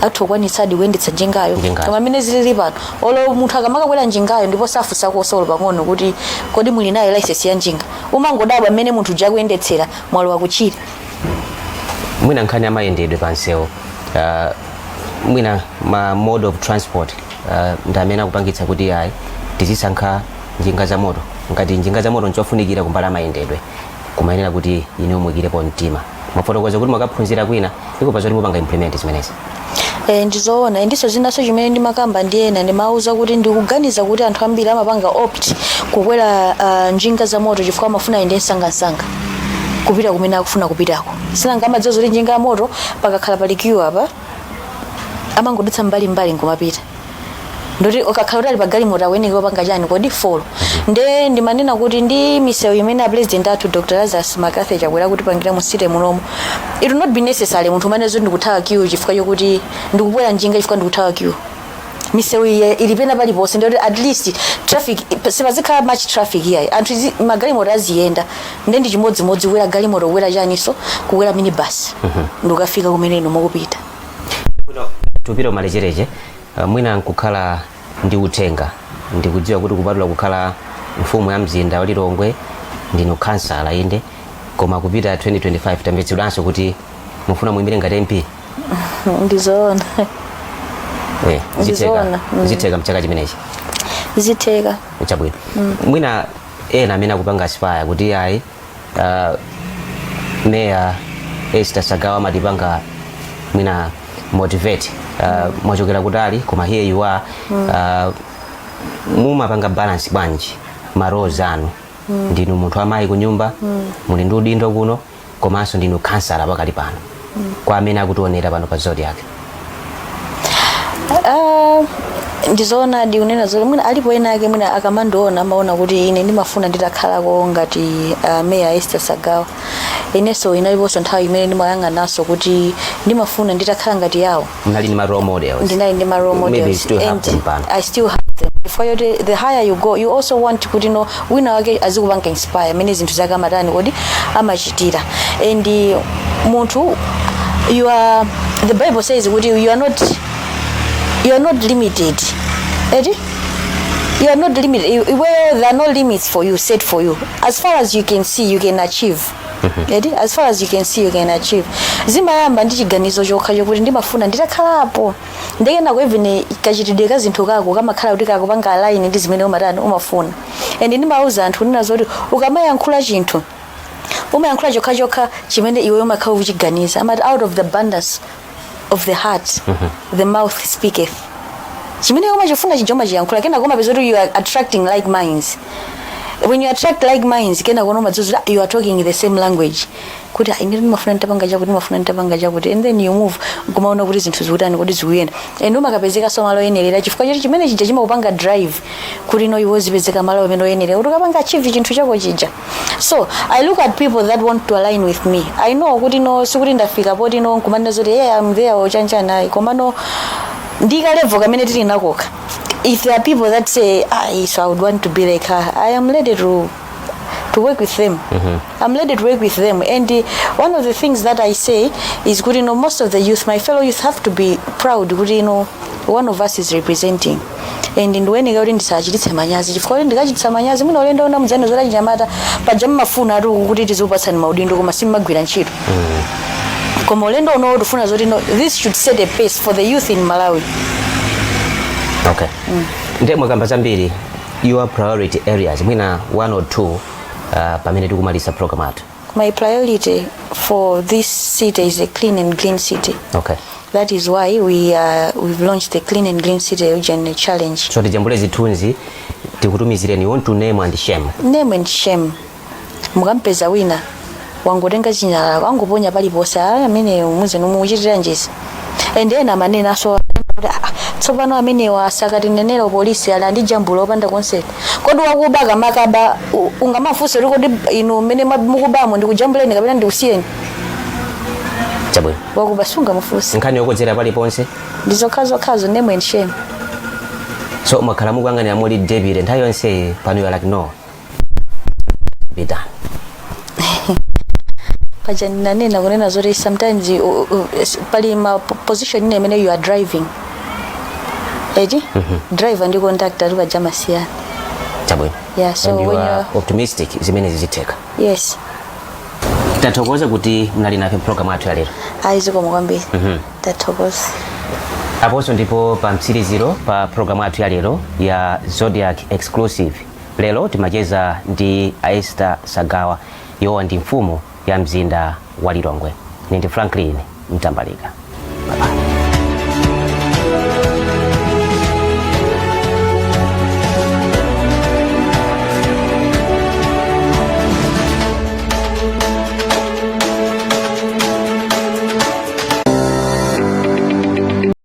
athu okwanitsadi kuyendetsa njingayo. Njingayo. Koma mmene zilili pano, olo munthu akamakakwera njingayo ndipo safunsako olo pang'ono kuti kodi muli nayo license ya njinga? Umangodabwa mmene munthu uja akuyendetsera mwalo wakuchira. Mwina nkhani amayendedwe pansewu, Mwina ma mode of transport ndi amene akupangitsa kuti ayi, tizisankha njinga za moto. Ngati njinga za moto nchofunikira kumbali amayendedwe, kumayenera kuti ine muikirepo mtima. Mwafotokoza kuti mwakaphunzira kwina, ikopa zoti mupanga implement zimenezi. Ndizoona. Ndiso zinaso chimene ndimakamba ndi ena, ndimauza kuti ndikuganiza kuti anthu ambiri amapanga opt kukwera njinga za moto chifukwa amafuna ayende msangamsanga kupita kumene akufuna kupitako. Sinanga amadziwa zoti njinga ya moto pakakhala pali queue apa, amangodutsa mbalimbali nkumapita. Ndoti ukakhala kuti ali pa galimoto, akuyeneka kupanga chani kodi? Follow. Nde ndimanena kuti ndi misewu imene a President athu Dr Lazarus McCarthy Chakwera kutipangira mu city munomu, it will not be necessary munthu umene zoti ndikuthawa queue chifukwa chokuti ndikukwera njinga chifukwa ndikuthawa queue. Misewu iyi ili pena paliponse, ndoti at least traffic sipazikhala much traffic iyayi, anthu magalimoto aziyenda. Nde ndi chimodzimodzi kukwera galimoto, kukwera chaniso, kukwera minibus, ndikukafika kumene inu mukupita. Tupita malechereche. Mwina nkukhala ndi uthenga. Ndikudziwa kuti kupatula kukhala mfumu ya mzinda wa Lilongwe, ndinu kansala, inde, koma kupita 2025 tamvetsedwanso kuti mufuna muyimire ngati MP. Ndizoona. Zitheka? Ndizoona. Zitheka mchaka chimenechi? Zitheka. Chabwino. Mwina ena amene akupanga aspire kuti ayi, Meya Esther Sagawa amatipanga mwina motivate, mwachokera kutali, koma here you are. Mumapanga balance bwanji ma roles anu? Ndinu munthu amayi ku nyumba, muli ndi udindo kuno, komanso ndinu kansala pakali pano. Kwa amene akutionera pano pa Zodiak. Ndizoona, ndikunena zoti mwina alipo ena ake, mwina akamandiona amaona kuti ine ndimafuna nditakhalako ngati Meya Esther Sagawa. Inenso inaliponso nthawi imene ndimayang'ananso kuti ndimafuna nditakhala ngati yawo. Mnali ndi ma role models? Ndinali ndi ma role models. Maybe you still have And them pano. I still have them, chifukwa choti the higher you go, you also want kuti no, wina wake azikupanga inspire amene zinthu zake amatani kodi, amachitira. And munthu you are, the Bible says kuti you are not limited, eti? You are not limited. Where there are no limits for you, set for you. As far as you can see, you can achieve, eti? As far as you can see, you can achieve. Zimayamba ndi chiganizo chokha chokuti ndimafuna nditakhalapo, ndekenako even kachitidwe ka zinthu kako kamakhala kuti kakupanga align ndi zimene umatani, umafuna. And ndimauza anthu kunena zoti ukamayankhula chinthu, umayankhula chokhachokha chimene iwe umakhala ukuchiganiza. Amati out of the abundance of the heart the mouth speaketh. Chimene umachifuna chija umachiyankhula, kenako umapeza kuti you are attracting like minds. When you attract like minds, kenako umadziwa kuti you are talking the same language, kuti "Ah, ine ndimafuna nditapanga chakuti, ndimafuna nditapanga chakuti," and then you move kumaona kuti zinthu zikutani kuti, zikuyenda, and umakapezeka so malo oyenerera, chifukwa choti chimene chija chimakupanga drive kuti no, iwe uzipezeka malo amene oyenerera kuti ukapanga achieve chinthu chako chija. So I look at people that want to align with me. I know kuti no, sikuti ndafika poti no, nkumanena zoti yeah, I'm there or chanchana, ayi. Komano ndika level kamene tili nakoka, if there are people that say, "Ah, so I would want to be like her," I am ready to work with them. I'm ready to work with them. And one of the things that I say is good, most of the youth, my fellow youth, have to be proud kuti one of us is representing. And ndiweneka kuti ndisachititse manyazi, chifukwa kuti ndikachititsa manyazi, mwina ulendo una mudzane zoti achinyamata paja mmafuna ati kuti tizikupatsani maudindo koma simmagwira ntchito. Koma ulendo uno tifuna zoti no, this should set a pace for the youth in Malawi. Okay, ndiye mwakamba zambiri. Your priority areas, mwina one or two, pamene tikumaliza program athu. My priority for this city is a clean and green city. That is why we've launched the Clean and Green City Urgent Challenge. So tijambule zithunzi tikutumizireni? You want to name and shame? Name and shame. Mukampeza wina wangotenga chinyalala, wangoponya paliponse, aya, amene muze numuchitira njezi. And ena amanena so kuti, "Ah, tsopano amenewa asakatinenera polisi, ali andijambula opanda consent." Kodi wakuba kamakaba ungamafunse kuti kodi inu mmene mukubamo ndikujambuleni kapena ndikusiyeni? Chabwino. Wakuba sungamufunse. Nkhani yokodzera paliponse? Ndi zokhazokhazo, name and shame. So mwakhala mukuyang'anira, muli deputy nthawi yonse, pano you are like, "No, be done." Paja ndinanena kunena zoti sometimes pali ma position ine imene you are driving, eti? Driver ndi conductor paja masiyana. Chabwino. Yeah, so And you when are optimistic zimene zizitheka? Yes. Tathokoza kuti mnali nafe program athu ya lero. Ayi, zikomo kwambiri. Tathokoza. Aponso ndipo pa mtsiriziro pa programu yathu ya lero ya Zodiak Exclusive. Lero timacheza ndi Esther Sagawa, iwowa ndi mfumu ya mzinda wa Lilongwe. Ine ndi Franklin Mtambalika.